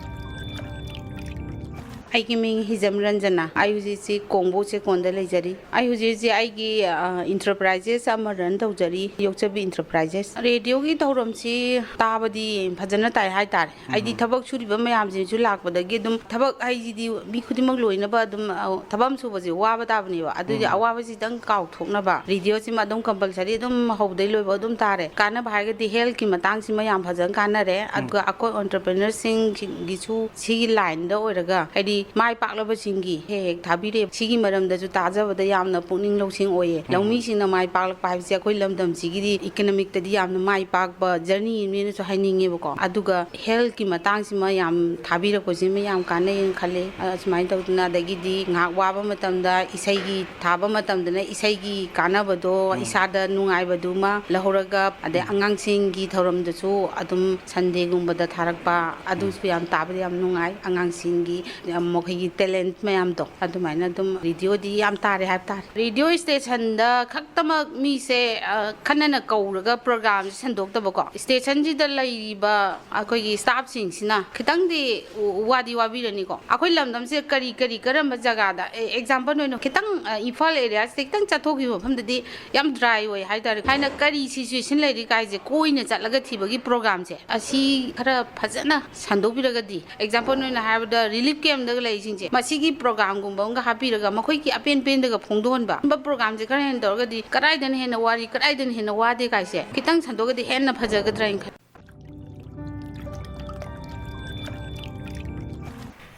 ꯑꯩꯒꯤ ꯃꯤꯡ ꯍꯤꯖꯝ ꯔꯟꯖꯅꯥ꯫ ꯑꯩ ꯍꯧꯖꯤꯛꯁꯤ ꯀꯣꯡꯕꯣ ꯆꯦꯛꯀꯣꯟꯗ ꯂꯩꯖꯔꯤ꯫ ꯑꯩ ꯍꯧꯖꯤꯛ ꯍꯧꯖꯤꯛ ꯑꯩꯒꯤ, ꯑ, enterprises ꯑꯃ run ꯇꯧꯖꯔꯤ, ꯌꯣꯛꯆꯕꯤ enterprises꯫ ꯔꯦꯗꯤꯑꯣꯒꯤ ꯊꯧꯔꯝꯁꯤ ꯇꯥꯕꯗꯤ ꯐꯖꯅ ꯇꯥꯏ ꯍꯥꯏꯇꯥꯔꯦ꯫ ꯍꯥꯏꯗꯤ ꯎꯝ꯫ ꯊꯕꯛ ꯁꯨꯔꯤꯕ ꯃꯌꯥꯝꯁꯤꯡꯁꯨ ꯂꯥꯛꯄꯗꯒꯤ ꯑꯗꯨꯝ ꯊꯕꯛ ꯍꯥꯏꯁꯤꯗꯤ ꯃꯤ ꯈꯨꯗꯤꯡꯃꯛ ꯂꯣꯏꯅꯕ ꯑꯗꯨꯝ, ꯑ, ꯊꯕꯛ ꯑꯃ ꯁꯨꯕꯁꯦ ꯋꯥꯕ ꯇꯥꯕꯅꯦꯕ꯫ ꯑꯗꯨꯗꯤ ꯎꯝ꯫ ꯑꯋꯥꯕꯁꯤꯗꯪ ꯀꯥꯎꯊꯣꯛꯅꯕ ꯔꯦꯗꯤꯑꯣꯁꯤꯃ ꯑꯗꯨꯝ compulsory ꯑꯗꯨꯝ ꯍꯧꯕꯗꯩ ꯂꯣꯏꯕ ꯑꯗꯨꯝ ꯇꯥꯔꯦ꯫ ꯀꯥꯟꯅꯕ ꯍꯥꯏꯔꯒꯗꯤ healthꯀꯤ ꯃꯇꯥꯡꯁꯤꯃ ꯌꯥꯝ ꯐꯖꯅ ꯀꯥꯟꯅꯔꯦ꯫ ꯎꯝ꯫ ꯑꯗꯨꯒ ꯑꯩꯈꯣꯏ entrepreneurꯁꯤꯡꯒꯤꯁꯨ ꯁꯤꯒꯤ lineꯗ ꯑꯣꯏꯔꯒ ꯍꯥꯏꯗꯤ ꯃꯥꯏ ꯄꯥꯛꯂꯕꯁꯤꯡꯒꯤ ꯍꯦꯛ ꯍꯦꯛ ꯊꯥꯕꯤꯔꯛꯑꯦ꯫ ꯁꯤꯒꯤ ꯃꯔꯝꯗꯁꯨ ꯇꯥꯖꯕꯗ ꯌꯥꯝꯅ ꯄꯨꯛꯅꯤꯡ ꯂꯧꯁꯤꯡ ꯑꯣꯏꯌꯦ꯫ ꯎꯝ꯫ ꯂꯧꯃꯤꯁꯤꯡꯅ ꯃꯥꯏ ꯄꯥꯛꯂꯛꯄ ꯍꯥꯏꯕꯁꯦ ꯑꯩꯈꯣꯏ ꯂꯝꯗꯝꯁꯤꯒꯤꯗꯤ economicꯇꯗꯤ ꯌꯥꯝꯅ ꯃꯥꯏ ꯄꯥꯛꯄ journeyꯅꯦꯅꯁꯨ ꯍꯥꯏꯅꯤꯡꯉꯦꯕꯀꯣ꯫ ꯑꯗꯨꯒ healthꯀꯤ ꯃꯇꯥꯡꯁꯤꯃ ꯌꯥꯝ ꯊꯥꯕꯤꯔꯛꯄꯁꯤꯃ ꯌꯥꯝ ꯀꯥꯟꯅꯩꯅ ꯈꯜꯂꯦ꯫ ꯑꯁꯨꯃꯥꯏꯅ ꯇꯧꯗꯅ ꯑꯗꯒꯤꯗꯤ ꯉꯥꯏꯍꯥꯛ ꯋꯥꯕ ꯃꯇꯝꯗ ꯏꯁꯩꯒꯤ ꯊꯥꯕ ꯃꯇꯝꯗꯅ ꯏꯁꯩꯒꯤ ꯀꯥꯟꯅꯕꯗꯣ, ꯎꯝ꯫ ꯏꯁꯥꯗ ꯅꯨꯡꯉꯥꯏꯕꯗꯨꯃ ꯂꯧꯍꯧꯔꯒ, ꯑꯗꯩ ꯎꯝ꯫ ꯑꯉꯥꯡꯁꯤꯡꯒꯤ ꯊꯧꯔꯝꯗꯁꯨ ꯑꯗꯨꯝ Sundayꯒꯨꯝꯕꯗ ꯊꯥꯔꯛꯄ, ꯑꯗꯨꯁꯨ ꯎꯝ꯫ ꯌꯥꯝ ꯇꯥꯕꯗ ꯌꯥꯝ ꯅꯨꯡꯉꯥꯏ꯫ ꯑꯉꯥꯡꯁꯤꯡꯒꯤ, ꯌꯥꯝ ꯃꯈꯣꯏꯒꯤ talent ꯃꯌꯥꯝꯗꯣ ꯑꯗꯨꯃꯥꯏꯅ ꯑꯗꯨꯝ ꯔꯦꯗꯤꯑꯣꯗꯤ ꯌꯥꯝ ꯇꯥꯔꯦ ꯍꯥꯏꯕ ꯇꯥꯔꯦ꯫ ꯔꯦꯗꯤꯑꯣ stationꯗ ꯈꯛꯇꯃꯛ ꯃꯤꯁꯦ, ꯑ, ꯈꯟꯅꯅ ꯀꯧꯔꯒ programꯁꯦ ꯁꯟꯗꯣꯛꯇꯕꯀꯣ, stationꯁꯤꯗ ꯂꯩꯔꯤꯕ ꯑꯩꯈꯣꯏꯒꯤ staffꯁꯤꯡꯁꯤꯅ ꯈꯤꯇꯪꯗꯤ ꯋꯥꯗꯤ ꯋꯥꯕꯤꯔꯅꯤꯀꯣ꯫ ꯑꯩꯈꯣꯏ ꯂꯝꯗꯝꯁꯦ ꯀꯔꯤ ꯀꯔꯤ ꯀꯔꯝꯕ ꯖꯒꯥꯗ, ꯑꯦ, example ꯑꯣꯏꯅ ꯈꯤꯇꯪ, ꯑ, ꯏꯝꯐꯥꯜ areaꯁꯤꯗ ꯈꯤꯇꯪ ꯆꯠꯊꯣꯛꯈꯤꯕ ꯃꯐꯝꯗꯗꯤ ꯌꯥꯝ dry ꯑꯣꯏ ꯍꯥꯏꯇꯥꯔꯦ꯫ ꯍꯥꯏꯅ ꯀꯔꯤ situation ꯂꯩꯔꯤ ꯀꯥꯏꯁꯦ ꯀꯣꯏꯅ ꯆꯠꯂꯒ ꯊꯤꯕꯒꯤ programꯁꯦ ꯑꯁꯤ ꯈꯔ ꯐꯖꯅ ꯁꯟꯗꯣꯛꯄꯤꯔꯒꯗꯤ, example ꯑꯣꯏꯅ ꯍꯥꯏꯔꯕꯗ relief campꯗꯒ ꯂꯩꯔꯤꯁꯤꯡꯁꯦ ꯃꯁꯤꯒꯤ programꯒꯨꯝꯕ ꯑꯃꯒ ꯍꯥꯞꯄꯤꯔꯒ ꯃꯈꯣꯏꯒꯤ ꯑꯄꯦꯟ ꯄꯦꯟꯗꯒ ꯐꯣꯡꯗꯣꯛꯍꯟꯕ ꯑꯗꯨꯝꯕ programꯁꯦ ꯈꯔ ꯍꯦꯟꯅ ꯇꯧꯔꯒꯗꯤ ꯀꯗꯥꯏꯗꯅ ꯍꯦꯟꯅ ꯋꯥꯔꯤ, ꯀꯗꯥꯏꯗꯅ ꯍꯦꯟꯅ ꯋꯥꯗꯦ ꯀꯥꯏꯁꯦ ꯈꯤꯇꯪ ꯁꯟꯗꯣꯛꯑꯒꯗꯤ ꯍꯦꯟꯅ ꯐꯖꯒꯗ꯭ꯔꯥ ꯍꯥꯏꯅ ꯈꯜꯂꯤ꯫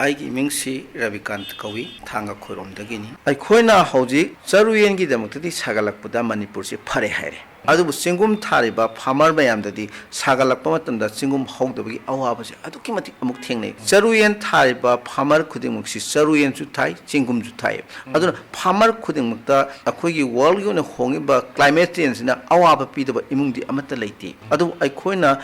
ꯑꯩꯒꯤ ꯏꯃꯤꯡꯁꯤ ꯔꯕꯤꯀꯥꯟꯇ ꯀꯧꯏ, ꯊꯥꯡꯒ ꯈꯣꯏꯔꯣꯝꯗꯒꯤꯅꯤ꯫ ꯑꯩꯈꯣꯏꯅ ꯍꯧꯖꯤꯛ ꯆꯔꯨꯌꯦꯟꯒꯤꯗꯃꯛꯇꯗꯤ ꯁꯥꯒꯠꯂꯛꯄꯗ ꯃꯅꯤꯄꯨꯔꯁꯤ ꯐꯔꯦ ꯍꯥꯏꯔꯦ, ꯑꯗꯨꯕꯨ ꯆꯤꯡꯒꯨꯝ ꯊꯥꯔꯤꯕ farmer ꯃꯌꯥꯝꯗꯗꯤ ꯁꯥꯒꯠꯂꯛꯄ ꯃꯇꯝꯗ ꯆꯤꯡꯒꯨꯝ ꯍꯧꯗꯕꯒꯤ ꯑꯋꯥꯕꯁꯦ ꯑꯗꯨꯛꯀꯤ ꯃꯇꯤꯛ ꯑꯃꯨꯛ ꯊꯦꯡꯅꯩ꯫ ꯆꯔꯨꯌꯦꯟ ꯊꯥꯔꯤꯕ farmer ꯈꯨꯗꯤꯡꯃꯛꯁꯤ ꯆꯔꯨꯌꯦꯟꯁꯨ ꯊꯥꯏ, ꯆꯤꯡꯒꯨꯝꯁꯨ ꯊꯥꯏ꯫ ꯎꯝ꯫ ꯑꯗꯨꯅ farmer ꯈꯨꯗꯤꯡꯃꯛꯇ ꯑꯩꯈꯣꯏꯒꯤ worldꯒꯤ ꯑꯣꯏꯅ ꯍꯣꯡꯉꯤꯕ climate changeꯁꯤꯅ ꯑꯋꯥꯕ ꯄꯤꯗꯕ ꯏꯃꯨꯡꯗꯤ ꯑꯃꯠꯇ ꯂꯩꯇꯦ꯫ ꯑꯗꯨꯕꯨ ꯑꯩꯈꯣꯏꯅ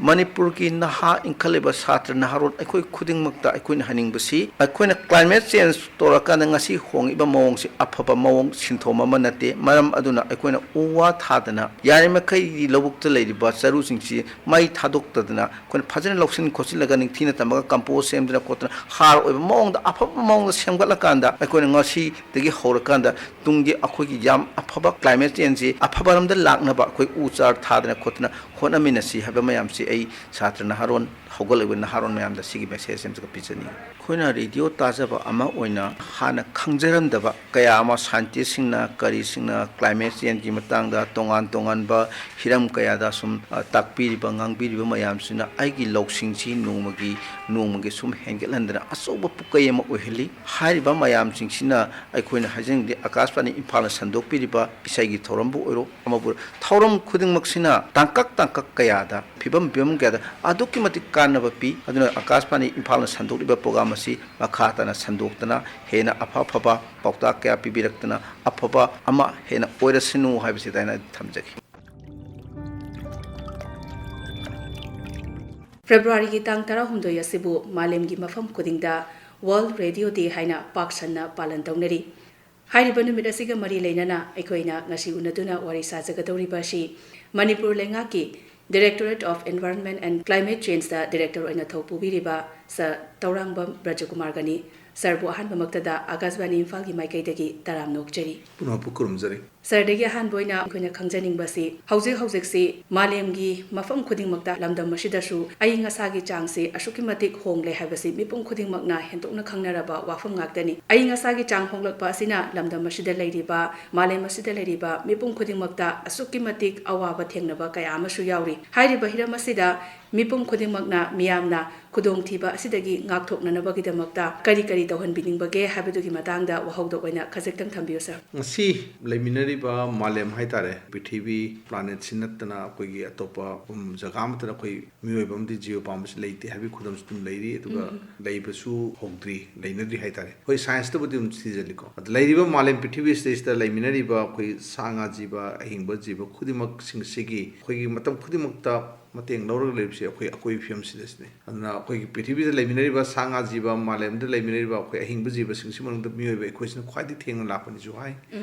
ꯃꯅꯤꯄꯨꯔꯒꯤ ꯅꯍꯥ ꯏꯟꯈꯠꯂꯛꯏꯕ ꯁꯥꯇ꯭ꯔ ꯅꯍꯥꯔꯣꯜ ꯑꯩꯈꯣꯏ ꯈꯨꯗꯤꯡꯃꯛꯇ ꯑꯩꯈꯣꯏꯅ ꯍꯥꯏꯅꯤꯡꯕꯁꯤ, ꯑꯩꯈꯣꯏꯅ climate change ꯇꯧꯔꯀꯥꯟꯗ ꯉꯁꯤ ꯍꯣꯡꯉꯤꯕ ꯃꯑꯣꯡꯁꯤ ꯑꯐꯕ ꯃꯑꯣꯡ ꯁꯤꯟꯊꯣꯛ ꯑꯃ ꯅꯠꯇꯦ꯫ ꯃꯔꯝ ꯑꯗꯨꯅ ꯑꯩꯈꯣꯏꯅ ꯎ ꯋꯥ ꯊꯥꯗꯅ ꯌꯥꯔꯤꯃꯈꯩꯗꯤ ꯂꯧꯕꯨꯛꯇ ꯂꯩꯔꯤꯕ ꯆꯔꯨꯁꯤꯡꯁꯤ ꯃꯩ ꯊꯥꯗꯣꯛꯇꯗꯅ ꯑꯩꯈꯣꯏꯅ ꯐꯖꯅ ꯂꯧꯁꯤꯟ ꯈꯣꯠꯆꯤꯜꯂꯒ, ꯅꯤꯡꯊꯤꯅ ꯊꯝꯃꯒ, ꯀꯝꯄꯣꯁ ꯁꯦꯝꯗꯅ ꯈꯣꯠꯇꯅ, ꯍꯥꯔ ꯑꯣꯏꯕ ꯃꯑꯣꯡꯗ, ꯑꯐꯕ ꯃꯑꯣꯡꯗ ꯁꯦꯝꯒꯠꯂꯀꯥꯟꯗ, ꯑꯩꯈꯣꯏꯅ ꯉꯁꯤꯗꯒꯤ ꯍꯧꯔꯀꯥꯟꯗ ꯇꯨꯡꯒꯤ ꯑꯩꯈꯣꯏꯒꯤ ꯌꯥꯝ ꯑꯐꯕ climate changeꯁꯤ ꯑꯐꯕꯔꯣꯝꯗ ꯂꯥꯛꯅꯕ ꯑꯩꯈꯣꯏ ꯎ ꯆꯥꯔ ꯊꯥꯗꯅ ꯈꯣꯠꯇꯅ ꯍꯣꯠꯅꯃꯤꯟꯅꯁꯤ ꯍꯥꯏꯕ ꯃꯌꯥꯝꯁꯤ ꯑꯩ ꯁꯥꯇ꯭ꯔ ꯅꯍꯥꯔꯣꯟ, ꯍꯧꯒꯠꯂꯛꯂꯤꯕ ꯅꯍꯥꯔꯣꯟ ꯃꯌꯥꯝꯗ ꯁꯤꯒꯤ message ꯑꯃꯈꯛ ꯄꯤꯖꯅꯤꯡꯏ꯫ ꯑꯩꯈꯣꯏꯅ ꯔꯦꯗꯤꯑꯣ ꯇꯥꯖꯕ ꯑꯃ ꯑꯣꯏꯅ ꯍꯥꯟꯅ ꯈꯪꯖꯔꯝꯗꯕ ꯀꯌꯥ ꯑꯃ, scientistꯁꯤꯡꯅ, ꯀꯔꯤꯁꯤꯡꯅ climate changeꯀꯤ ꯃꯇꯥꯡꯗ ꯇꯣꯉꯥꯟ ꯇꯣꯉꯥꯟꯕ ꯍꯤꯔꯝ ꯀꯌꯥꯗ ꯁꯨꯝ, ꯑ, ꯇꯥꯛꯄꯤꯔꯤꯕ, ꯉꯥꯡꯕꯤꯔꯤꯕ ꯃꯌꯥꯝꯁꯤꯅ ꯑꯩꯒꯤ ꯂꯧꯁꯤꯡꯁꯤ ꯅꯣꯡꯃꯒꯤ, ꯅꯣꯡꯃꯒꯤ ꯁꯨꯝ ꯍꯦꯟꯒꯠꯍꯟꯗꯅ ꯑꯆꯧꯕ ꯄꯨꯀꯩ ꯑꯃ ꯑꯣꯏꯍꯜꯂꯤ꯫ ꯍꯥꯏꯔꯤꯕ ꯃꯌꯥꯝꯁꯤꯡꯁꯤꯅ ꯑꯩꯈꯣꯏꯅ ꯍꯥꯏꯖꯅꯤꯡꯗꯦ, ꯑꯀꯥꯁꯕꯥꯅꯤ ꯏꯝꯐꯥꯜꯅ ꯁꯟꯗꯣꯛꯄꯤꯔꯤꯕ ꯏꯁꯩꯒꯤ ꯊꯧꯔꯝꯕꯨ ꯑꯣꯏꯔꯣ, ꯑꯃꯕꯨ ꯑꯣꯏꯔꯣ, ꯊꯧꯔꯝ ꯈꯨꯗꯤꯡꯃꯛꯁꯤꯅ ꯇꯥꯡꯀꯛ ꯇꯥꯡꯀꯛ ꯀꯌꯥꯗ, ꯐꯤꯕꯝ ꯐꯤꯕꯝ ꯀꯌꯥꯗ ꯑꯗꯨꯛꯀꯤ ꯃꯇꯤꯛ ꯀꯥꯟꯅꯕ ꯄꯤ꯫ ꯑꯗꯨꯅ ꯑꯀꯥꯁꯕꯥꯅꯤ ꯏꯝꯐꯥꯜꯅ ꯁꯟꯗꯣꯛꯂꯤꯕ program ꯑꯁꯤ ꯃꯈꯥ ꯇꯥꯅ ꯁꯟꯗꯣꯛꯇꯅ, ꯍꯦꯟꯅ ꯑꯐ ꯑꯐꯕ ꯄꯥꯎꯇꯥꯛ ꯀꯌꯥ ꯄꯤꯕꯤꯔꯛꯇꯅ, ꯑꯐꯕ ꯑꯃ ꯍꯦꯟꯅ ꯑꯣꯏꯔꯁꯅꯨ ꯍꯥꯏꯕꯁꯤꯗ ꯑꯩꯅ ꯊꯝꯖꯒꯦ꯫ ꯐꯦꯕ꯭ꯔꯨꯋꯥꯔꯤꯒꯤ ꯇꯥꯡ ꯇꯔꯥꯍꯨꯝꯗꯣꯏ ꯑꯁꯤꯕꯨ ꯃꯥꯂꯦꯝꯒꯤ ꯃꯐꯝ ꯈꯨꯗꯤꯡꯗ World Radio Day ꯍꯥꯏꯅ ꯄꯥꯛ ꯁꯟꯅ ꯄꯥꯂꯟ ꯇꯧꯅꯔꯤ꯫ ꯍꯥꯏꯔꯤꯕ ꯅꯨꯃꯤꯠ ꯑꯁꯤꯒ ꯃꯔꯤ ꯂꯩꯅꯅ ꯑꯩꯈꯣꯏꯅ ꯉꯁꯤ ꯎꯅꯗꯨꯅ ꯋꯥꯔꯤ ꯁꯥꯖꯒꯗꯧꯔꯤꯕ ꯑꯁꯤ ꯃꯅꯤꯄꯨꯔ ꯂꯩꯉꯥꯛꯀꯤ Directorate of Environment and Climate Changeꯇ director ꯑꯣꯏꯅ ꯊꯧ ꯄꯨꯕꯤꯔꯤꯕ ꯁꯔ ꯇꯧꯔꯥꯡꯕꯝ ꯕ꯭ꯔꯖꯀꯨꯃꯥꯔꯒꯅꯤ꯫ ꯁꯔꯕꯨ ꯑꯍꯥꯟꯕꯃꯛꯇꯗ ꯑꯀꯥꯁꯕꯥꯅꯤ ꯏꯝꯐꯥꯜꯒꯤ ꯃꯥꯏꯀꯩꯗꯒꯤ ꯇꯔꯥꯝꯅ ꯑꯣꯛꯆꯔꯤ꯫ ꯄꯨꯝꯅꯃꯛꯄꯨ ꯈꯨꯔꯨꯝꯖꯔꯤ꯫ ꯁꯔꯗꯒꯤ ꯑꯍꯥꯟꯕ ꯑꯣꯏꯅ ꯑꯩꯈꯣꯏꯅ ꯈꯪꯖꯅꯤꯡꯕꯁꯤ, ꯍꯧꯖꯤꯛ ꯍꯧꯖꯤꯛꯁꯤ ꯃꯥꯂꯦꯝꯒꯤ ꯃꯐꯝ ꯈꯨꯗꯤꯡꯃꯛꯇ, ꯂꯝꯗꯝ ꯑꯁꯤꯗꯁꯨ ꯑꯏꯪ ꯑꯁꯥꯒꯤ ꯆꯥꯡꯁꯤ ꯑꯁꯨꯛꯀꯤ ꯃꯇꯤꯛ ꯍꯣꯡꯂꯦ ꯍꯥꯏꯕꯁꯤ ꯃꯤꯄꯨꯝ ꯈꯨꯗꯤꯡꯃꯛꯅ ꯍꯦꯟꯗꯣꯛꯅ ꯈꯪꯅꯔꯕ ꯋꯥꯐꯝ ꯉꯥꯛꯇꯅꯤ꯫ ꯑꯏꯪ ꯑꯁꯥꯒꯤ ꯆꯥꯡ ꯍꯣꯡꯂꯛꯄ ꯑꯁꯤꯅ ꯂꯝꯗꯝ ꯑꯁꯤꯗ ꯂꯩꯔꯤꯕ, ꯃꯥꯂꯦꯝ ꯑꯁꯤꯗ ꯂꯩꯔꯤꯕ ꯃꯤꯄꯨꯝ ꯈꯨꯗꯤꯡꯃꯛꯇ ꯑꯁꯨꯛꯀꯤ ꯃꯇꯤꯛ ꯑꯋꯥꯕ ꯊꯦꯡꯅꯕ ꯀꯌꯥ ꯑꯃꯁꯨ ꯌꯥꯎꯔꯤ꯫ ꯍꯥꯏꯔꯤꯕ ꯍꯤꯔꯝ ꯑꯁꯤꯗ ꯃꯤꯄꯨꯝ ꯈꯨꯗꯤꯡꯃꯛꯅ, ꯃꯤꯌꯥꯝꯅ ꯈꯨꯗꯣꯡꯊꯤꯕ ꯑꯁꯤꯗꯒꯤ ꯉꯥꯛꯊꯣꯛꯅꯅꯕꯒꯤꯗꯃꯛꯇ ꯀꯔꯤ ꯀꯔꯤ ꯇꯧꯍꯟꯕꯤꯅꯤꯡꯕꯒꯦ ꯍꯥꯏꯕꯗꯨꯒꯤ ꯃꯇꯥꯡꯗ ꯋꯥꯍꯧꯗꯣꯛ ꯑꯣꯏꯅ ꯈꯖꯤꯛꯇꯪ ꯊꯝꯕꯤꯌꯨ, ꯁꯔ꯫ ꯉꯁꯤ ꯂꯩꯃꯤꯟꯅꯔꯤꯕ ꯃꯥꯂꯦꯝ ꯍꯥꯏꯇꯥꯔꯦ, ꯄ꯭ꯔꯤꯊꯤꯕꯤ, planetꯁꯤ ꯅꯠꯇꯅ ꯑꯩꯈꯣꯏꯒꯤ ꯑꯇꯣꯞꯄ, ꯎꯝ, ꯖꯒꯥ ꯑꯃꯠꯇꯅ ꯑꯩꯈꯣꯏ ꯃꯤꯑꯣꯏꯕ ꯑꯃꯗꯤ ꯖꯤꯕ ꯄꯥꯟꯕꯁꯤ ꯂꯩꯇꯦ ꯍꯥꯏꯕꯒꯤ ꯈꯨꯗꯝꯁꯨ ꯑꯗꯨꯝ ꯂꯩꯔꯤ꯫ ꯑꯗꯨꯒ ꯂꯩꯕꯁꯨ ꯍꯧꯗ꯭ꯔꯤ, ꯂꯩꯅꯗ꯭ꯔꯤ ꯍꯥꯏꯇꯥꯔꯦ꯫ ꯑꯩꯈꯣꯏ scienceꯇꯕꯨꯗꯤ ꯑꯗꯨꯝ ꯊꯤꯖꯤꯜꯂꯤꯀꯣ꯫ ꯑꯗ ꯂꯩꯔꯤꯕ ꯃꯥꯂꯦꯝ ꯄ꯭ꯔꯤꯊꯤꯕꯤ ꯑꯁꯤꯗꯩꯁꯤꯗ ꯂꯩꯃꯤꯟꯅꯔꯤꯕ ꯑꯩꯈꯣꯏ ꯁꯥ ꯉꯥ ꯖꯤꯕ, ꯑꯍꯤꯡꯕ ꯖꯤꯕ ꯈꯨꯗꯤꯡꯃꯛꯁꯤꯡꯁꯤꯒꯤ ꯑꯩꯈꯣꯏꯒꯤ ꯃꯇꯝ ꯈꯨꯗꯤꯡꯃꯛꯇ ꯃꯇꯦꯡ ꯂꯧꯔꯒ ꯂꯩꯕꯁꯦ ꯑꯩꯈꯣꯏ ꯑꯀꯣꯏꯕ ꯐꯤꯕꯝꯁꯤꯗꯁꯤꯅꯤ꯫ ꯑꯗꯨꯅ ꯑꯩꯈꯣꯏꯒꯤ ꯄ꯭ꯔꯤꯊꯤꯕꯤꯗ ꯂꯩꯃꯤꯟꯅꯔꯤꯕ ꯁꯥ ꯉꯥ ꯖꯤꯕ, ꯃꯥꯂꯦꯝꯗ ꯂꯩꯃꯤꯟꯅꯔꯤꯕ ꯑꯩꯈꯣꯏ ꯑꯍꯤꯡꯕ ꯖꯤꯕꯁꯤꯡꯁꯤ ꯃꯅꯨꯡꯗ ꯃꯤꯑꯣꯏꯕ ꯑꯩꯈꯣꯏꯁꯤꯅ ꯈ꯭ꯋꯥꯏꯗꯒꯤ ꯊꯦꯡꯅ ꯂꯥꯛꯄꯅꯤꯁꯨ ꯍꯥꯏ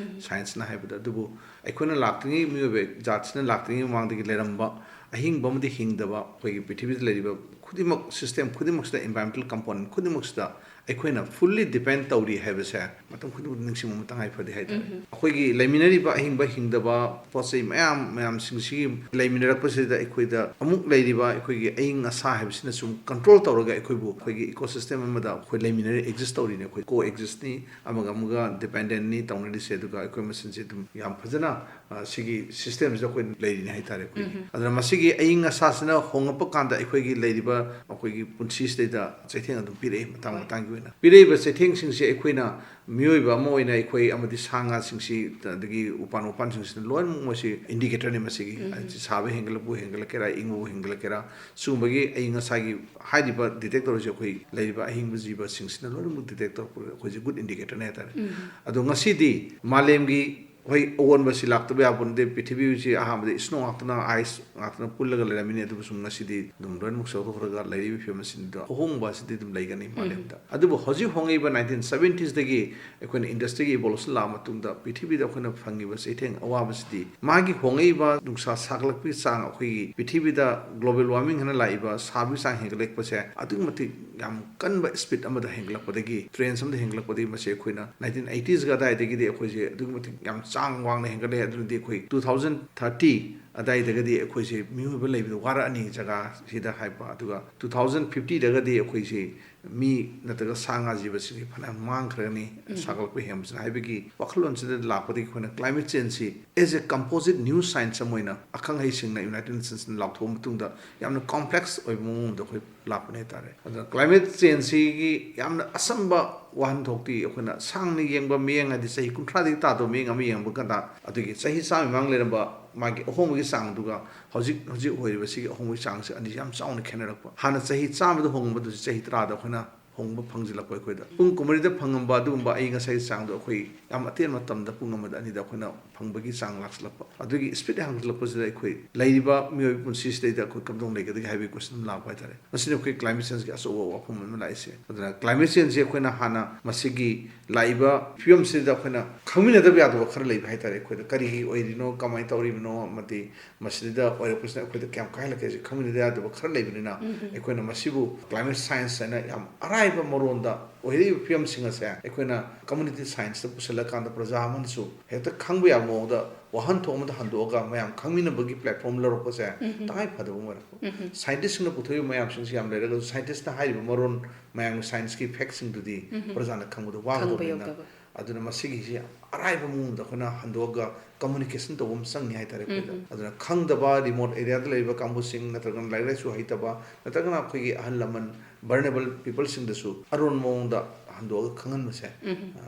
ꯁꯥꯏꯟꯁꯅ ꯍꯥꯏꯕꯗ꯫ ꯑꯗꯨꯕꯨ ꯑꯩꯈꯣꯏꯅ ꯂꯥꯛꯇ꯭ꯔꯤꯉꯩ, ꯃꯤꯑꯣꯏꯕ ꯖꯥꯠꯁꯤꯅ ꯂꯥꯛꯇ꯭ꯔꯤꯉꯩ ꯃꯃꯥꯡꯗꯒꯤ ꯂꯩꯔꯝꯕ ꯑꯍꯤꯡꯕ ꯑꯃꯗꯤ ꯍꯤꯡꯗꯕ ꯑꯩꯈꯣꯏꯒꯤ ꯄ꯭ꯔꯤꯊꯤꯕꯤꯗ ꯂꯩꯔꯤꯕ ꯈꯨꯗꯤꯡꯃꯛ, ꯁꯤꯁꯇꯦꯝ ꯈꯨꯗꯤꯡꯃꯛꯁꯤꯗ, ꯏꯟꯚꯥꯏꯔꯣꯟꯃꯦꯟꯇꯦꯜ ꯀꯝꯄꯣꯅꯦꯟ ꯈꯨꯗꯤꯡꯃꯛꯁꯤꯗ ꯑꯩꯈꯣꯏꯅ ꯐꯨꯜꯂꯤ ꯗꯤꯄꯦꯟ ꯇꯧꯔꯤ ꯍꯥꯏꯕꯁꯦ ꯃꯇꯝ ꯈꯨꯗꯤꯡꯃꯛꯇ ꯅꯤꯡꯁꯤꯡꯕ ꯑꯃ ꯇꯉꯥꯏ ꯐꯗꯦ ꯍꯥꯏꯇꯥꯔꯦ꯫ ꯑꯩꯈꯣꯏꯒꯤ ꯂꯩꯃꯤꯟꯅꯔꯤꯕ ꯑꯍꯤꯡꯕ ꯍꯤꯡꯗꯕ ꯄꯣꯠ ꯆꯩ ꯃꯌꯥꯝ ꯃꯌꯥꯝꯁꯤꯡꯁꯤꯒꯤ ꯂꯩꯃꯤꯟꯅꯔꯛꯄꯁꯤꯗ ꯑꯩꯈꯣꯏꯗ ꯑꯃꯨꯛ ꯂꯩꯔꯤꯕ ꯑꯩꯈꯣꯏꯒꯤ ꯑꯏꯪ ꯑꯁꯥ ꯍꯥꯏꯕꯁꯤꯅꯁꯨ ꯀꯟꯇ꯭ꯔꯣꯜ ꯇꯧꯔꯒ ꯑꯩꯈꯣꯏꯕꯨ ꯑꯩꯈꯣꯏꯒꯤ ꯏꯀꯣꯁꯤꯁꯇꯦꯝ ꯑꯃꯗ ꯑꯩꯈꯣꯏ ꯂꯩꯃꯤꯟꯅꯔꯤ, ꯑꯦꯛꯖꯤꯁ ꯇꯧꯔꯤꯅꯤ꯫ ꯑꯩꯈꯣꯏ ꯀꯣ ꯑꯦꯛꯖꯤꯁꯅꯤ, ꯑꯃꯒ ꯑꯃꯒ ꯗꯤꯄꯦꯟꯗꯦꯟꯅꯤ ꯇꯧꯅꯔꯤꯁꯦ꯫ ꯑꯗꯨꯒ ꯑꯩꯈꯣꯏ ꯃꯁꯦꯟꯁꯦ ꯑꯗꯨꯝ ꯌꯥꯝ ꯐꯖꯅ, ꯑ, ꯁꯤꯒꯤ ꯁꯤꯁꯇꯦꯝꯁꯤꯗ ꯑꯩꯈꯣꯏ ꯂꯩꯔꯤꯅꯤ ꯍꯥꯏꯇꯥꯔꯦ ꯑꯩꯈꯣꯏꯒꯤ꯫ ꯑꯗꯨꯅ ꯃꯁꯤꯒꯤ ꯑꯏꯪ ꯑꯁꯥꯁꯤꯅ ꯍꯣꯡꯂꯛꯄ ꯀꯥꯟꯗ ꯑꯩꯈꯣꯏꯒꯤ ꯂꯩꯔꯤꯕ ꯑꯩꯈꯣꯏꯒꯤ ꯄꯨꯟꯁꯤꯁꯤꯗꯩꯗ ꯆꯩꯊꯦꯡ ꯑꯗꯨꯝ ꯄꯤꯔꯛꯏ ꯃꯇꯥꯡ ꯃꯇꯥꯡꯒꯤ ꯑꯣꯏꯅ꯫ ꯄꯤꯔꯛꯏꯕ ꯆꯩꯊꯦꯡꯁꯤꯡꯁꯤ ꯑꯩꯈꯣꯏꯅ ꯃꯤꯑꯣꯏꯕ ꯑꯃ ꯑꯣꯏꯅ ꯑꯩꯈꯣꯏ ꯑꯃꯗꯤ ꯁꯥ ꯉꯥꯁꯤꯡꯁꯤ, ꯑꯗꯒꯤ ꯎꯄꯥꯟ ꯋꯥꯄꯥꯟꯁꯤꯡꯁꯤꯅ ꯂꯣꯏꯅꯃꯛ ꯃꯣꯏꯁꯤ ꯏꯟꯗꯤꯀꯦꯇꯔꯅꯤ ꯃꯁꯤꯒꯤ꯫ ꯍꯥꯏꯗꯤ ꯁꯥꯕ ꯍꯦꯟꯒꯠꯂꯛꯄ ꯍꯦꯟꯒꯠꯂꯛꯀꯦꯔꯥ, ꯏꯪꯕꯕꯨ ꯍꯦꯟꯒꯠꯂꯛꯀꯦꯔꯥ, ꯁꯤꯒꯨꯝꯕꯒꯤ ꯑꯏꯪ ꯑꯁꯥꯒꯤ ꯍꯥꯏꯔꯤꯕ ꯗꯤꯇꯦꯛ ꯇꯧꯔꯤꯁꯦ ꯑꯩꯈꯣꯏ ꯂꯩꯔꯤꯕ ꯑꯍꯤꯡꯕ ꯖꯤꯕꯁꯤꯡꯁꯤꯅ ꯂꯣꯏꯅꯃꯛ ꯗꯤꯇꯦꯛ ꯇꯧꯔꯛꯄ ꯑꯩꯈꯣꯏꯁꯦ ꯒꯨꯗ ꯏꯟꯗꯤꯀꯦꯇꯔꯅꯦ ꯍꯥꯏꯇꯥꯔꯦ꯫ ꯑꯗꯣ ꯉꯁꯤꯗꯤ ꯃꯥꯂꯦꯝꯒꯤ ꯍꯣꯏ, ꯑꯑꯣꯟꯕꯁꯤ ꯂꯥꯛꯇꯕ ꯌꯥꯕ ꯅꯠꯇꯦ꯫ ꯄ꯭ꯔꯤꯊꯤꯕꯤꯁꯤ ꯑꯍꯥꯟꯕꯗ ꯏꯁꯅꯣ ꯉꯥꯛꯇꯅ, ꯑꯥꯏꯁ ꯉꯥꯛꯇꯅ ꯄꯨꯜꯂꯒ ꯂꯩꯔꯝꯃꯤꯅꯤ꯫ ꯑꯗꯨꯕꯨ ꯁꯨꯝ ꯉꯁꯤꯗꯤ ꯑꯗꯨꯝ ꯂꯣꯏꯅꯃꯛ ꯆꯥꯎꯊꯣꯛꯈ꯭ꯔꯒ ꯂꯩꯔꯤꯕ ꯐꯤꯕꯝ ꯑꯁꯤꯗ ꯑꯍꯣꯡꯕ ꯑꯁꯤꯗꯤ ꯑꯗꯨꯝ ꯂꯩꯒꯅꯤ ꯃꯥꯂꯦꯝꯗ꯫ ꯑꯗꯨꯕꯨ ꯍꯧꯖꯤꯛ ꯍꯣꯡꯉꯛꯏꯕ ꯅꯥꯏꯟꯇꯤꯟ ꯁꯕꯦꯟꯇꯤꯁꯇꯒꯤ ꯑꯩꯈꯣꯏꯅ ꯏꯟꯗꯁꯇ꯭ꯔꯤꯒꯤ ꯏꯚꯣꯂꯨꯁꯟ ꯂꯥꯛꯑ ꯃꯇꯨꯡꯗ ꯄ꯭ꯔꯤꯊꯤꯕꯤꯗ ꯑꯩꯈꯣꯏꯅ ꯐꯪꯉꯤꯕ ꯆꯩꯊꯦꯡ ꯑꯋꯥꯕꯁꯤꯗꯤ ꯃꯥꯒꯤ ꯍꯣꯡꯉꯛꯏꯕ ꯅꯨꯡꯁꯥ ꯁꯥꯒꯠꯂꯛꯄꯒꯤ ꯆꯥꯡ, ꯑꯩꯈꯣꯏꯒꯤ ꯄ꯭ꯔꯤꯊꯤꯕꯤꯗ ꯒ꯭ꯂꯣꯕꯦꯜ ꯋꯥꯔꯃꯤꯡ ꯍꯥꯏꯅ ꯂꯥꯛꯏꯕ ꯁꯥꯕꯒꯤ ꯆꯥꯡ ꯍꯦꯟꯒꯠꯂꯛꯄꯁꯦ ꯑꯗꯨꯛꯀꯤ ꯃꯇꯤꯛ ꯌꯥꯝ ꯀꯟꯕ ꯁ꯭ꯄꯤꯠ ꯑꯃꯗ ꯍꯦꯟꯒꯠꯂꯛꯄꯗꯒꯤ, ꯇ꯭ꯔꯦꯟꯁ ꯑꯃꯗ ꯍꯦꯟꯒꯠꯂꯛꯄꯗꯒꯤ ꯃꯁꯤ ꯑꯩꯈꯣꯏꯅ ꯅꯥꯏꯟꯇꯤꯟ ꯑꯩꯇꯤꯁꯀ ꯑꯗꯥꯏꯗꯒꯤꯗꯤ ꯑꯩꯈꯣꯏꯁꯦ ꯑꯗꯨꯛꯀꯤ ꯃꯇꯤꯛ ꯌꯥꯝ ꯆꯥꯡ ꯋꯥꯡꯅ ꯍꯦꯟꯒꯠꯂꯦ꯫ ꯑꯗꯨꯅꯗꯤ ꯑꯩꯈꯣꯏ ꯇꯨ ꯊꯥꯎꯖꯟ ꯊꯥꯔꯇꯤ ꯑꯗꯥꯏꯗꯒꯗꯤ ꯑꯩꯈꯣꯏꯁꯦ ꯃꯤꯑꯣꯏꯕ ꯂꯩꯕꯗ ꯋꯥꯔꯛꯑꯅꯤ ꯖꯒꯥꯁꯤꯗ ꯍꯥꯏꯕ, ꯑꯗꯨꯒ ꯇꯨ ꯊꯥꯎꯖꯟ ꯐꯤꯐꯇꯤꯗꯒꯗꯤ ꯑꯩꯈꯣꯏꯁꯦ ꯃꯤ ꯅꯠꯇ꯭ꯔꯒ ꯁꯥ ꯉꯥ ꯖꯤꯕꯁꯤꯡꯁꯦ ꯐꯅꯌꯥꯝ ꯃꯥꯡꯈ꯭ꯔꯒꯅꯤ ꯁꯥꯒꯠꯂꯛꯄ ꯍꯦꯟꯕꯁꯤꯅ ꯍꯥꯏꯕꯒꯤ ꯋꯥꯈꯜꯂꯣꯟꯁꯤꯗ ꯂꯥꯛꯄꯗꯒꯤ ꯑꯩꯈꯣꯏꯅ climate ꯆꯦꯟꯖꯁꯤ as a composite new science ꯑꯃ ꯑꯣꯏꯅ ꯑꯈꯪ ꯑꯍꯩꯁꯤꯡꯅ ꯌꯨꯅꯥꯏꯇꯦꯠ ꯅꯦꯁꯟꯁꯅ ꯂꯥꯎꯊꯣꯛꯑ ꯃꯇꯨꯡꯗ ꯌꯥꯝꯅ ꯀꯣꯝꯄ꯭ꯂꯦꯛꯁ ꯑꯣꯏꯕ ꯃꯑꯣꯡ ꯑꯃꯗ ꯑꯩꯈꯣꯏ ꯂꯥꯛꯄꯅꯦ ꯍꯥꯏꯇꯥꯔꯦ꯫ ꯑꯗꯨꯅ ꯀ꯭ꯂꯥꯏꯃꯦꯠ ꯆꯦꯟꯖꯁꯤꯒꯤ ꯌꯥꯝꯅ ꯑꯆꯝꯕ ꯋꯥꯍꯟꯊꯣꯛꯇꯤ ꯑꯩꯈꯣꯏꯅ ꯁꯥꯡꯅ ꯌꯦꯡꯕ ꯃꯤꯠꯌꯦꯡ, ꯍꯥꯏꯗꯤ ꯆꯍꯤ ꯀꯨꯟꯊ꯭ꯔꯥꯗꯒꯤ ꯇꯥꯗꯕ ꯃꯤꯠꯌꯦꯡ ꯑꯃ ꯌꯦꯡꯕ ꯀꯥꯟꯗ, ꯑꯗꯨꯒꯤ ꯆꯍꯤ ꯆꯥꯝꯃ ꯃꯃꯥꯡ ꯂꯩꯔꯝꯕ ꯃꯥꯒꯤ ꯑꯍꯣꯡꯕꯒꯤ ꯆꯥꯡꯗꯨꯒ ꯍꯧꯖꯤꯛ ꯍꯧꯖꯤꯛ ꯑꯣꯏꯔꯤꯕꯁꯤꯒꯤ ꯑꯍꯣꯡꯕꯒꯤ ꯆꯥꯡꯁꯦ ꯑꯅꯤ ꯌꯥꯝ ꯆꯥꯎꯅ ꯈꯦꯠꯅꯔꯛꯄ꯫ ꯍꯥꯟꯅ ꯆꯍꯤ ꯆꯥꯝꯃꯗ ꯍꯣꯡꯉꯝꯕꯗꯨ ꯍꯧꯖꯤꯛ ꯆꯍꯤ ꯇꯔꯥꯗ ꯑꯩꯈꯣꯏꯅ ꯍꯣꯡꯕ ꯐꯪꯖꯤꯜꯂꯛꯄ ꯑꯩꯈꯣꯏꯗ꯫ ꯄꯨꯡ ꯀꯨꯟꯃꯔꯤꯗ ꯐꯪꯉꯝꯕ ꯑꯗꯨꯒꯨꯝꯕ ꯑꯏꯪ ꯑꯁꯥꯒꯤ ꯆꯥꯡꯗꯣ ꯑꯩꯈꯣꯏ ꯌꯥꯝ ꯑꯇꯦꯟꯕ ꯃꯇꯝꯗ ꯄꯨꯡ ꯑꯃꯗ ꯑꯅꯤꯗ ꯑꯩꯈꯣꯏꯅ ꯐꯪꯕꯒꯤ ꯆꯥꯡ ꯂꯥꯛꯁꯤꯜꯂꯛꯄ꯫ ꯑꯗꯨꯒꯤ speed ꯍꯦꯟꯒꯠꯂꯛꯄꯁꯤꯗ ꯑꯩꯈꯣꯏ ꯂꯩꯔꯤꯕ ꯃꯤꯑꯣꯏꯕ ꯄꯨꯟꯁꯤꯁꯤꯗꯩꯗ ꯑꯩꯈꯣꯏ ꯀꯝꯗꯧꯅ ꯂꯩꯒꯗꯒꯦ ꯍꯥꯏꯕꯒꯤ question ꯑꯃ ꯂꯥꯛꯄ ꯍꯥꯏꯇꯥꯔꯦ꯫ ꯃꯁꯤꯅ ꯑꯩꯈꯣꯏ climate changeꯒꯤ ꯑꯆꯧꯕ ꯋꯥꯐꯝ ꯑꯃ ꯂꯥꯛꯏꯁꯦ꯫ ꯑꯗꯨꯅ climate changeꯁꯦ ꯑꯩꯈꯣꯏꯅ ꯍꯥꯟꯅ ꯃꯁꯤꯒꯤ ꯂꯥꯛꯏꯕ ꯐꯤꯕꯝꯁꯤꯗ ꯑꯩꯈꯣꯏꯅ ꯈꯪꯃꯤꯟꯅꯗꯕ ꯌꯥꯗꯕ ꯈꯔ ꯂꯩꯕ ꯍꯥꯏꯇꯥꯔꯦ꯫ ꯑꯩꯈꯣꯏꯗ ꯀꯔꯤꯒꯤ ꯑꯣꯏꯔꯤꯅꯣ, ꯀꯃꯥꯏꯅ ꯇꯧꯔꯤꯕꯅꯣ, ꯑꯃꯗꯤ ꯃꯁꯤꯗ ꯑꯣꯏꯔꯛꯄꯁꯤꯅ ꯑꯩꯈꯣꯏꯗ ꯀꯌꯥꯝ ꯀꯥꯏꯍꯜꯂꯛꯀꯦ ꯍꯥꯏꯁꯦ ꯈꯪꯃꯤꯟꯅꯗ ꯌꯥꯗꯕ ꯈꯔ ꯂꯩꯕꯅꯤꯅ, ꯑꯩꯈꯣꯏꯅ ꯃꯁꯤꯕꯨ climate science ꯍꯥꯏꯅ ꯌꯥꯝ ꯑꯔꯥꯏꯕ ꯃꯔꯣꯟꯗ ꯑꯣꯏꯔꯛꯏꯕ ꯐꯤꯕꯝꯁꯤꯡ ꯑꯁꯦ ꯑꯩꯈꯣꯏꯅ community scienceꯇ ꯄꯨꯁꯤꯜꯂꯀꯥꯟꯗ ꯄ꯭ꯔꯖꯥ ꯑꯃꯅꯁꯨ ꯍꯦꯛꯇ ꯈꯪꯕ ꯌꯥꯕ ꯃꯑꯣꯡꯗ ꯋꯥꯍꯟꯊꯣꯛ ꯑꯃꯗ ꯍꯟꯗꯣꯛꯑꯒ ꯃꯌꯥꯝ ꯈꯪꯃꯤꯟꯅꯕꯒꯤ platform ꯂꯧꯔꯛꯄꯁꯦ ꯇꯉꯥꯏ ꯐꯗꯕ ꯑꯃ ꯑꯣꯏꯔꯛꯄ꯫ Scientistꯁꯤꯡꯅ ꯄꯨꯊꯣꯛꯏꯕ ꯃꯌꯥꯝꯁꯤꯡꯁꯤ ꯌꯥꯝ ꯂꯩꯔꯒꯁꯨ scientistꯅ ꯍꯥꯏꯔꯤꯕ ꯃꯔꯣꯟ ꯃꯌꯥꯝꯒꯤ scienceꯀꯤ factꯁꯤꯡꯗꯨꯗꯤ ꯄ꯭ꯔꯖꯥꯅ ꯈꯪꯕꯗ ꯈꯪꯕ ꯋꯥꯒꯗꯧꯕꯅꯤꯅ, ꯌꯧꯗꯕ꯫ ꯑꯗꯨꯅ ꯃꯁꯤꯒꯤꯁꯤ ꯌꯥꯝ ꯑꯔꯥꯏꯕ ꯃꯑꯣꯡꯗ ꯑꯩꯈꯣꯏꯅ ꯍꯟꯗꯣꯛꯑꯒ communication ꯇꯧꯕ ꯑꯃ ꯆꯪꯉꯤ ꯍꯥꯏꯇꯥꯔꯦ ꯑꯩꯈꯣꯏꯗ꯫ ꯑꯗꯨꯅ ꯈꯪꯗꯕ remote areaꯗ ꯂꯩꯔꯤꯕ ꯀꯥꯡꯕꯨꯁꯤꯡ ꯅꯠꯇ꯭ꯔꯒꯅ ꯂꯥꯏꯔꯤꯛ ꯂꯥꯏꯁꯨ ꯍꯩꯇꯕ ꯅꯠꯇ꯭ꯔꯒꯅ ꯑꯩꯈꯣꯏꯒꯤ ꯑꯍꯜ ꯂꯃꯟ vulnerable peopleꯁꯤꯡꯗꯁꯨ ꯑꯔꯣꯟꯕ ꯃꯑꯣꯡꯗ ꯍꯟꯗꯣꯛꯑꯒ ꯈꯪꯍꯟꯕꯁꯦ, ꯑ,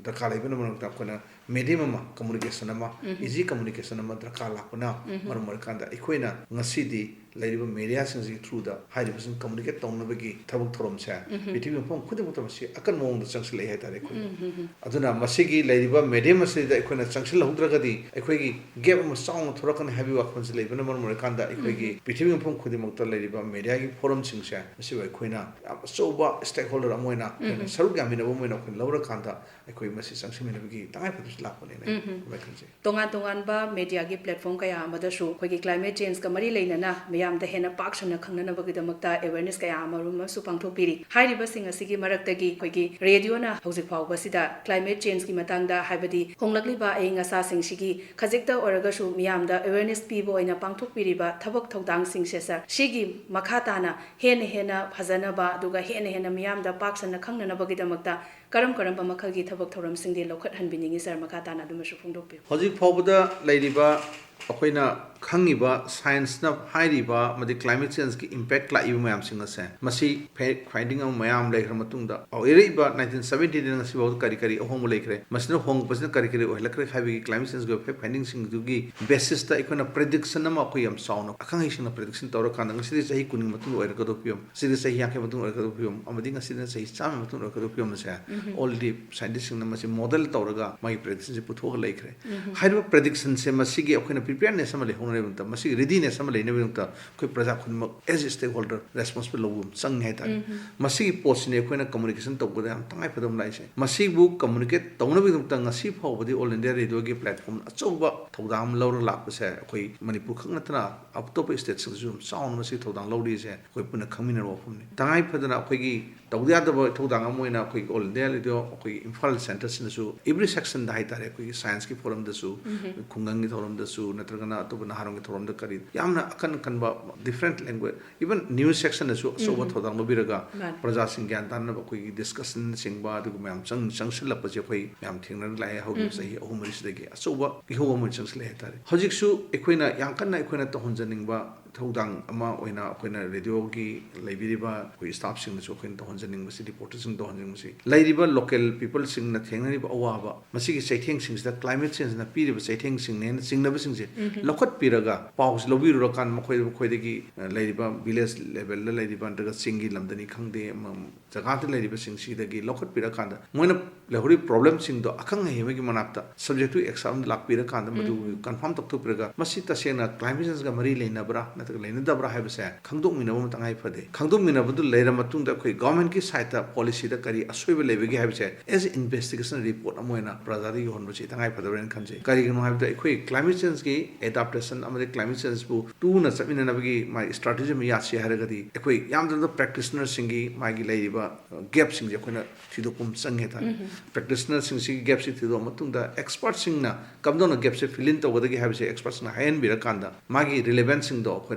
ꯗꯔꯀꯥꯔ ꯂꯩꯕꯅ ꯃꯔꯝ ꯑꯣꯏꯔꯒ ꯑꯩꯈꯣꯏꯅ medium ꯑꯃ, communication ꯑꯃ, easy communication ꯑꯃ ꯗꯔꯀꯥꯔ ꯂꯥꯛꯄꯅ ꯃꯔꯝ ꯑꯣꯏꯔꯀꯥꯟꯗ ꯑꯩꯈꯣꯏꯅ ꯉꯁꯤꯗꯤ ꯂꯩꯔꯤꯕ mediaꯁꯤꯡꯁꯤꯒꯤ throughꯗ ꯍꯥꯏꯔꯤꯕꯁꯤꯡ communicate ꯇꯧꯅꯕꯒꯤ ꯊꯕꯛ ꯊꯧꯔꯝꯁꯦ ꯄ꯭ꯔꯤꯊꯤꯕꯤ ꯃꯐꯝ ꯈꯨꯗꯤꯡꯃꯛꯇ ꯃꯁꯤ ꯑꯀꯟꯕ ꯃꯑꯣꯡꯗ ꯆꯪꯁꯤꯜꯂꯛꯏ ꯍꯥꯏꯇꯥꯔꯦ ꯑꯩꯈꯣꯏꯗ꯫ ꯑꯗꯨꯅ ꯃꯁꯤꯒꯤ ꯂꯩꯔꯤꯕ medium ꯑꯁꯤꯗ ꯑꯩꯈꯣꯏꯅ ꯆꯪꯁꯤꯜꯍꯧꯗ꯭ꯔꯒꯗꯤ ꯑꯩꯈꯣꯏꯒꯤ gap ꯑꯃ ꯆꯥꯎꯅ ꯊꯣꯔꯛꯀꯅꯤ ꯍꯥꯏꯕꯒꯤ ꯋꯥꯈꯜꯁꯦ ꯂꯩꯕꯅ ꯃꯔꯝ ꯑꯣꯏꯔꯀꯥꯟꯗ ꯑꯩꯈꯣꯏꯒꯤ ꯄ꯭ꯔꯤꯊꯤꯕꯤ ꯃꯐꯝ ꯈꯨꯗꯤꯡꯃꯛꯇ ꯂꯩꯔꯤꯕ mediaꯒꯤ forumꯁꯤꯡꯁꯦ ꯃꯁꯤꯕꯨ ꯑꯩꯈꯣꯏꯅ ꯌꯥꯝ ꯑꯆꯧꯕ stakeholder ꯑꯃ ꯑꯣꯏꯅ ꯑꯩꯈꯣꯏꯅ ꯁꯔꯨꯛ ꯌꯥꯃꯤꯟꯅꯕ ꯑꯃ ꯑꯣꯏꯅ ꯑꯩꯈꯣꯏꯅ ꯂꯧꯔꯀꯥꯟꯗ ꯑꯩꯈꯣꯏ ꯃꯁꯤ ꯆꯪꯁꯤꯟꯃꯤꯟꯅꯕꯒꯤ ꯇꯉꯥꯏꯐꯗꯕꯁꯨ ꯂꯥꯛꯄꯅꯦꯅ ꯑꯩ ꯑꯗꯨꯃꯥꯏꯅ ꯈꯟꯖꯩ꯫ ꯇꯣꯉꯥꯟ ꯇꯣꯉꯥꯟꯕ mediaꯒꯤ platform ꯀꯌꯥ ꯑꯃꯗꯁꯨ ꯑꯩꯈꯣꯏꯒꯤ climate changeꯀ ꯃꯔꯤ ꯂꯩꯅꯅ ꯃꯤꯌꯥꯝꯗ ꯍꯦꯟꯅ ꯄꯥꯛ ꯁꯟꯅ ꯈꯪꯅꯅꯕꯒꯤꯗꯃꯛꯇ awareness ꯀꯌꯥ ꯑꯃꯔꯣꯝ ꯑꯃꯁꯨ ꯄꯥꯡꯊꯣꯛꯄꯤꯔꯤ꯫ ꯍꯥꯏꯔꯤꯕꯁꯤꯡ ꯑꯁꯤꯒꯤ ꯃꯔꯛꯇꯒꯤ ꯑꯩꯈꯣꯏꯒꯤ radioꯅ ꯍꯧꯖꯤꯛ ꯐꯥꯎꯕꯁꯤꯗ climate changeꯀꯤ ꯃꯇꯥꯡꯗ, ꯍꯥꯏꯕꯗꯤ ꯍꯣꯡꯂꯛꯂꯤꯕ ꯑꯏꯪ ꯑꯁꯥꯁꯤꯡꯁꯤꯒꯤ ꯈꯖꯤꯛꯇ ꯑꯣꯏꯔꯒꯁꯨ ꯃꯤꯌꯥꯝꯗ awareness ꯄꯤꯕ ꯑꯣꯏꯅ ꯄꯥꯡꯊꯣꯛꯄꯤꯔꯤꯕ ꯊꯕꯛ ꯊꯧꯗꯥꯡꯁꯤꯡꯁꯦ sir, ꯁꯤꯒꯤ ꯃꯈꯥ ꯇꯥꯅ ꯍꯦꯟꯅ ꯍꯦꯟꯅ ꯐꯖꯅꯕ ꯑꯗꯨꯒ ꯍꯦꯟꯅ ꯍꯦꯟꯅ ꯃꯤꯌꯥꯝꯗ ꯄꯥꯛ ꯁꯟꯅ ꯈꯪꯅꯅꯕꯒꯤꯗꯃꯛꯇ ꯀꯔꯝ ꯀꯔꯝꯕ ꯃꯈꯜꯒꯤ ꯊꯕꯛ ꯊꯧꯔꯝꯁꯤꯡꯗꯤ ꯂꯧꯈꯠꯍꯟꯕꯤꯅꯤꯡꯉꯤ sir? ꯃꯈꯥ ꯇꯥꯅ ꯑꯗꯨꯃꯁꯨ ꯐꯣꯡꯗꯣꯛꯄꯤꯌꯨ꯫ ꯍꯧꯖꯤꯛ ꯐꯥꯎꯕꯗ ꯂꯩꯔꯤꯕ ꯑꯩꯈꯣꯏꯅ ꯈꯪꯉꯤꯕ, ꯁꯥꯏꯟꯁꯅ ꯍꯥꯏꯔꯤꯕ ꯑꯃꯗꯤ climate changeꯀꯤ impact ꯂꯥꯛꯏꯕ ꯃꯌꯥꯝꯁꯤꯡ ꯑꯁꯦ, ꯃꯁꯤ fact finding ꯑꯃ ꯃꯌꯥꯝ ꯂꯩꯈ꯭ꯔ ꯃꯇꯨꯡꯗ, ꯑꯣꯏꯔꯛꯏꯕ nineteen seventyꯗꯒꯤ ꯉꯁꯤꯐꯥꯎꯗ ꯀꯔꯤ ꯀꯔꯤ ꯑꯍꯣꯡꯕ ꯂꯩꯈ꯭ꯔꯦ, ꯃꯁꯤꯅ ꯍꯣꯡꯉꯛꯄꯁꯤꯅ ꯀꯔꯤ ꯀꯔꯤ ꯑꯣꯏꯍꯜꯂꯛꯈ꯭ꯔꯦ ꯍꯥꯏꯕꯒꯤ climate changeꯒꯤ ꯑꯣꯏꯕ fact findingꯁꯤꯡꯗꯨꯒꯤ basisꯇ ꯑꯩꯈꯣꯏꯅ predictionꯑꯃ ꯑꯩꯈꯣꯏ ꯌꯥꯝ ꯆꯥꯎꯅ ꯑꯈꯪ ꯑꯍꯩꯁꯤꯡꯅ prediction ꯇꯧꯔꯀꯥꯟꯗ ꯉꯁꯤꯗꯤ ꯆꯍꯤ ꯀꯨꯟꯒꯤ ꯃꯇꯨꯡꯗ ꯑꯣꯏꯔꯛꯀꯗꯧꯕ ꯐꯤꯕꯝ, ꯁꯤꯗꯤ ꯆꯍꯤ ꯌꯥꯡꯈꯩ ꯃꯇꯨꯡ ꯑꯣꯏꯔꯛꯀꯗꯧꯕ ꯐꯤꯕꯝ, ꯑꯃꯗꯤ ꯉꯁꯤꯅ ꯆꯍꯤ ꯆꯥꯝꯃ ꯃꯇꯨꯡ ꯑꯣꯏꯔꯛꯀꯗꯧꯕ ꯐꯤꯕꯝ ꯑꯁꯦ already scientistꯁꯤꯡꯅ ꯃꯁꯤ model ꯇꯧꯔꯒ ꯃꯥꯒꯤ predictionꯁꯦ ꯄꯨꯊꯣꯛꯑꯒ ꯂꯩꯈ꯭ꯔꯦ꯫ ꯍꯥꯏꯔꯤꯕ predictionꯁꯦ ꯃꯁꯤꯒꯤ ꯑꯩꯈꯣꯏꯅ preparedness ꯑꯃ ꯂꯩꯍꯧꯅꯕꯒꯤꯗꯃꯛꯇ, ꯃꯁꯤꯒꯤ readiness ꯑꯃ ꯂꯩꯅꯕꯒꯤꯗꯃꯛꯇ ꯑꯩꯈꯣꯏ ꯄ꯭ꯔꯖꯥ ꯈꯨꯗꯤꯡꯃꯛ as a stakeholder responsible ꯂꯧꯕ ꯑꯃ ꯆꯪꯉꯤ ꯍꯥꯏꯇꯥꯔꯦ꯫ ꯃꯁꯤꯒꯤ ꯄꯣꯠꯁꯤꯅꯤ ꯑꯩꯈꯣꯏꯅ communication ꯇꯧꯕꯗ ꯌꯥꯝ ꯇꯉꯥꯏ ꯐꯗꯕ ꯂꯥꯛꯏꯁꯦ꯫ ꯃꯁꯤꯕꯨ communicate ꯇꯧꯅꯕꯒꯤꯗꯃꯛꯇ ꯉꯁꯤ ꯐꯥꯎꯕꯗꯤ All India Radioꯒꯤ platform ꯑꯆꯧꯕ ꯊꯧꯗꯥꯡ ꯑꯃ ꯂꯧꯔꯒ ꯂꯥꯛꯄꯁꯦ ꯑꯩꯈꯣꯏ ꯃꯅꯤꯄꯨꯔ ꯈꯛ ꯅꯠꯇꯅ ꯑꯇꯣꯞꯄ stateꯁꯤꯡꯗꯁꯨ ꯌꯥꯝ ꯆꯥꯎꯅ ꯃꯁꯤ ꯊꯧꯗꯥꯡ ꯂꯧꯔꯤꯁꯦ ꯑꯩꯈꯣꯏ ꯄꯨꯟꯅ ꯈꯪꯃꯤꯟꯅꯔꯕ ꯋꯥꯐꯝꯅꯤ꯫ ꯇꯉꯥꯏ ꯐꯗꯅ ꯑꯩꯈꯣꯏꯒꯤ ꯇꯧꯗ ꯌꯥꯗꯕ ꯊꯧꯗꯥꯡ ꯑꯃ ꯑꯣꯏꯅ ꯑꯩꯈꯣꯏꯒꯤ All India Radio ꯑꯩꯈꯣꯏꯒꯤ ꯏꯝꯐꯥꯜ centreꯁꯤꯅꯁꯨ every sectionꯗ ꯍꯥꯏꯇꯥꯔꯦ, ꯑꯩꯈꯣꯏꯒꯤ scienceꯀꯤ forumꯗꯁꯨ, ꯈꯨꯡꯒꯪꯒꯤ ꯊꯧꯔꯝꯗꯁꯨ, ꯅꯠꯇ꯭ꯔꯒꯅ ꯑꯇꯣꯞꯄ ꯅꯍꯥꯔꯣꯜꯒꯤ ꯊꯧꯔꯝꯗ ꯀꯔꯤ, ꯌꯥꯝꯅ ꯑꯀꯟ ꯑꯀꯟꯕ different language, even news sectionꯗꯁꯨ ꯑꯆꯧꯕ ꯊꯧꯗꯥꯡ ꯂꯧꯕꯤꯔꯒ ꯃꯥꯅꯤ꯫ ꯄ꯭ꯔꯖꯥꯁꯤꯡ ꯒ꯭ꯌꯥꯟ ꯇꯥꯅꯕ ꯑꯩꯈꯣꯏꯒꯤ discussionꯅꯆꯤꯡꯕ ꯑꯗꯨꯒꯨꯝꯕ ꯌꯥꯝ ꯆꯪ-, ꯆꯪꯁꯤꯜꯂꯛꯄꯁꯦ ꯑꯩꯈꯣꯏ ꯃꯌꯥꯝ ꯊꯦꯡꯅꯔ ꯂꯥꯛꯑꯦ ꯍꯧꯈꯤꯕ ꯆꯍꯤ ꯑꯍꯨꯝ ꯃꯔꯤꯁꯤꯗꯒꯤ꯫ ꯑꯆꯧꯕ ꯏꯍꯧ ꯑꯃ ꯆꯪꯁꯤꯜꯂꯛꯑꯦ ꯍꯥꯏꯇꯥꯔꯦ꯫ ꯍꯧꯖꯤꯛꯁꯨ ꯑꯩꯈꯣꯏꯅ ꯌꯥꯝ ꯀꯟꯅ ꯑꯩꯈꯣꯏꯅ ꯇꯧꯍꯟꯖꯅꯤꯡꯕ ꯊꯧꯗꯥꯡ ꯑꯃ ꯑꯣꯏꯅ ꯑꯩꯈꯣꯏꯅ radioꯒꯤ ꯂꯩꯕꯤꯔꯤꯕ ꯑꯩꯈꯣꯏ staffꯁꯤꯡꯅꯁꯨ ꯑꯩꯈꯣꯏꯅ ꯇꯧꯍꯟꯖꯅꯤꯡꯕꯁꯤ, reporterꯁꯤꯡ ꯇꯧꯍꯟꯖꯅꯤꯡꯕꯁꯤ, ꯂꯩꯔꯤꯕ local peopleꯁꯤꯡꯅ ꯊꯦꯡꯅꯔꯤꯕ ꯑꯋꯥꯕ, ꯃꯁꯤꯒꯤ ꯆꯩꯊꯦꯡꯁꯤꯡꯁꯤꯗ climate changeꯅ ꯄꯤꯔꯤꯕ ꯆꯩꯊꯦꯡꯁꯤꯡꯅꯦꯅ ꯆꯤꯡꯅꯕꯁꯤꯡꯁꯦ ꯂꯧꯈꯠꯄꯤꯔꯒ ꯄꯥꯎꯁꯤ ꯂꯧꯕꯤꯔꯨꯔꯀꯥꯟꯗ ꯃꯈꯣꯏꯗ, ꯃꯈꯣꯏꯗꯒꯤ, ꯑ, ꯂꯩꯔꯤꯕ village levelꯗ ꯂꯩꯔꯤꯕ ꯅꯠꯇ꯭ꯔꯒ ꯆꯤꯡꯒꯤ ꯂꯝꯗꯅꯤ ꯈꯪꯗꯦ, ꯑꯃ ꯖꯒꯥꯗ ꯂꯩꯔꯤꯕꯁꯤꯡꯁꯤꯗꯒꯤ ꯂꯧꯈꯠꯄꯤꯔꯀꯥꯟꯗ ꯃꯣꯏꯅ ꯂꯩꯍꯧꯔꯤꯕ problemꯁꯤꯡꯗꯣ ꯑꯈꯪ ꯑꯍꯩ ꯑꯃꯒꯤ ꯃꯅꯥꯛꯇ subject to exam ꯂꯥꯛꯄꯤꯔꯀꯥꯟꯗ ꯃꯗꯨ confirm ꯇꯧꯊꯣꯛꯄꯤꯔꯒ ꯃꯁꯤ ꯇꯁꯦꯡꯅ climate changeꯒ ꯃꯔꯤ ꯂꯩꯅꯕ꯭ꯔꯥ ꯅꯠꯇ꯭ꯔꯒ ꯂꯩꯅꯗꯕ꯭ꯔꯥ ꯍꯥꯏꯕꯁꯦ ꯈꯪꯗꯣꯛꯃꯤꯟꯅꯕ ꯑꯃ ꯇꯉꯥꯏ ꯐꯗꯦ꯫ ꯈꯪꯗꯣꯛꯃꯤꯟꯅꯕꯗꯨ ꯂꯩꯔ ꯃꯇꯨꯡꯗ ꯑꯩꯈꯣꯏ governmentꯀꯤ sideꯇ policyꯗ ꯀꯔꯤ ꯑꯁꯣꯏꯕ ꯂꯩꯕꯒꯦ ꯍꯥꯏꯕꯁꯦ as a investigation report ꯑꯃ ꯑꯣꯏꯅ ꯄ꯭ꯔꯖꯥꯗ ꯌꯧꯍꯟꯕꯁꯤ ꯇꯉꯥꯏ ꯐꯗꯕ꯭ꯔꯅ ꯈꯟꯖꯩ꯫ ꯀꯔꯤꯒꯤꯅꯣ ꯍꯥꯏꯕꯗ ꯑꯩꯈꯣꯏ climate changeꯀꯤ adaptation ꯑꯃꯗꯤ climate changeꯕꯨ ꯇꯨꯅ ꯆꯠꯃꯤꯟꯅꯅꯕꯒꯤ ꯃꯥꯒꯤ strategy ꯑꯃ ꯌꯥꯠꯁꯤ ꯍꯥꯏꯔꯒꯗꯤ ꯑꯩꯈꯣꯏ ꯌꯥꯝꯗ꯭ꯔꯕꯗ practitionerꯁꯤꯡꯒꯤ ꯃꯥꯒꯤ ꯂꯩꯔꯤꯕ gapꯁꯤꯡꯁꯦ ꯑꯩꯈꯣꯏꯅ ꯊꯤꯗꯣꯛꯄ ꯑꯃ ꯆꯪꯉꯦ ꯍꯥꯏꯇꯥꯔꯦ꯫ Practitionerꯁꯤꯡꯁꯤꯒꯤ gapꯁꯤ ꯊꯤꯗꯣꯛꯑ ꯃꯇꯨꯡꯗ expertꯁꯤꯡꯅ ꯀꯝꯗꯧꯅ gapꯁꯦ fill in ꯇꯧꯒꯗꯒꯦ ꯍꯥꯏꯕꯁꯦ expertꯁꯤꯡꯅ ꯍꯥꯏꯍꯟꯕꯤꯔꯀꯥꯟꯗ ꯃꯥꯒꯤ relevanceꯁꯤꯡꯗꯣ ꯑꯩꯈꯣꯏ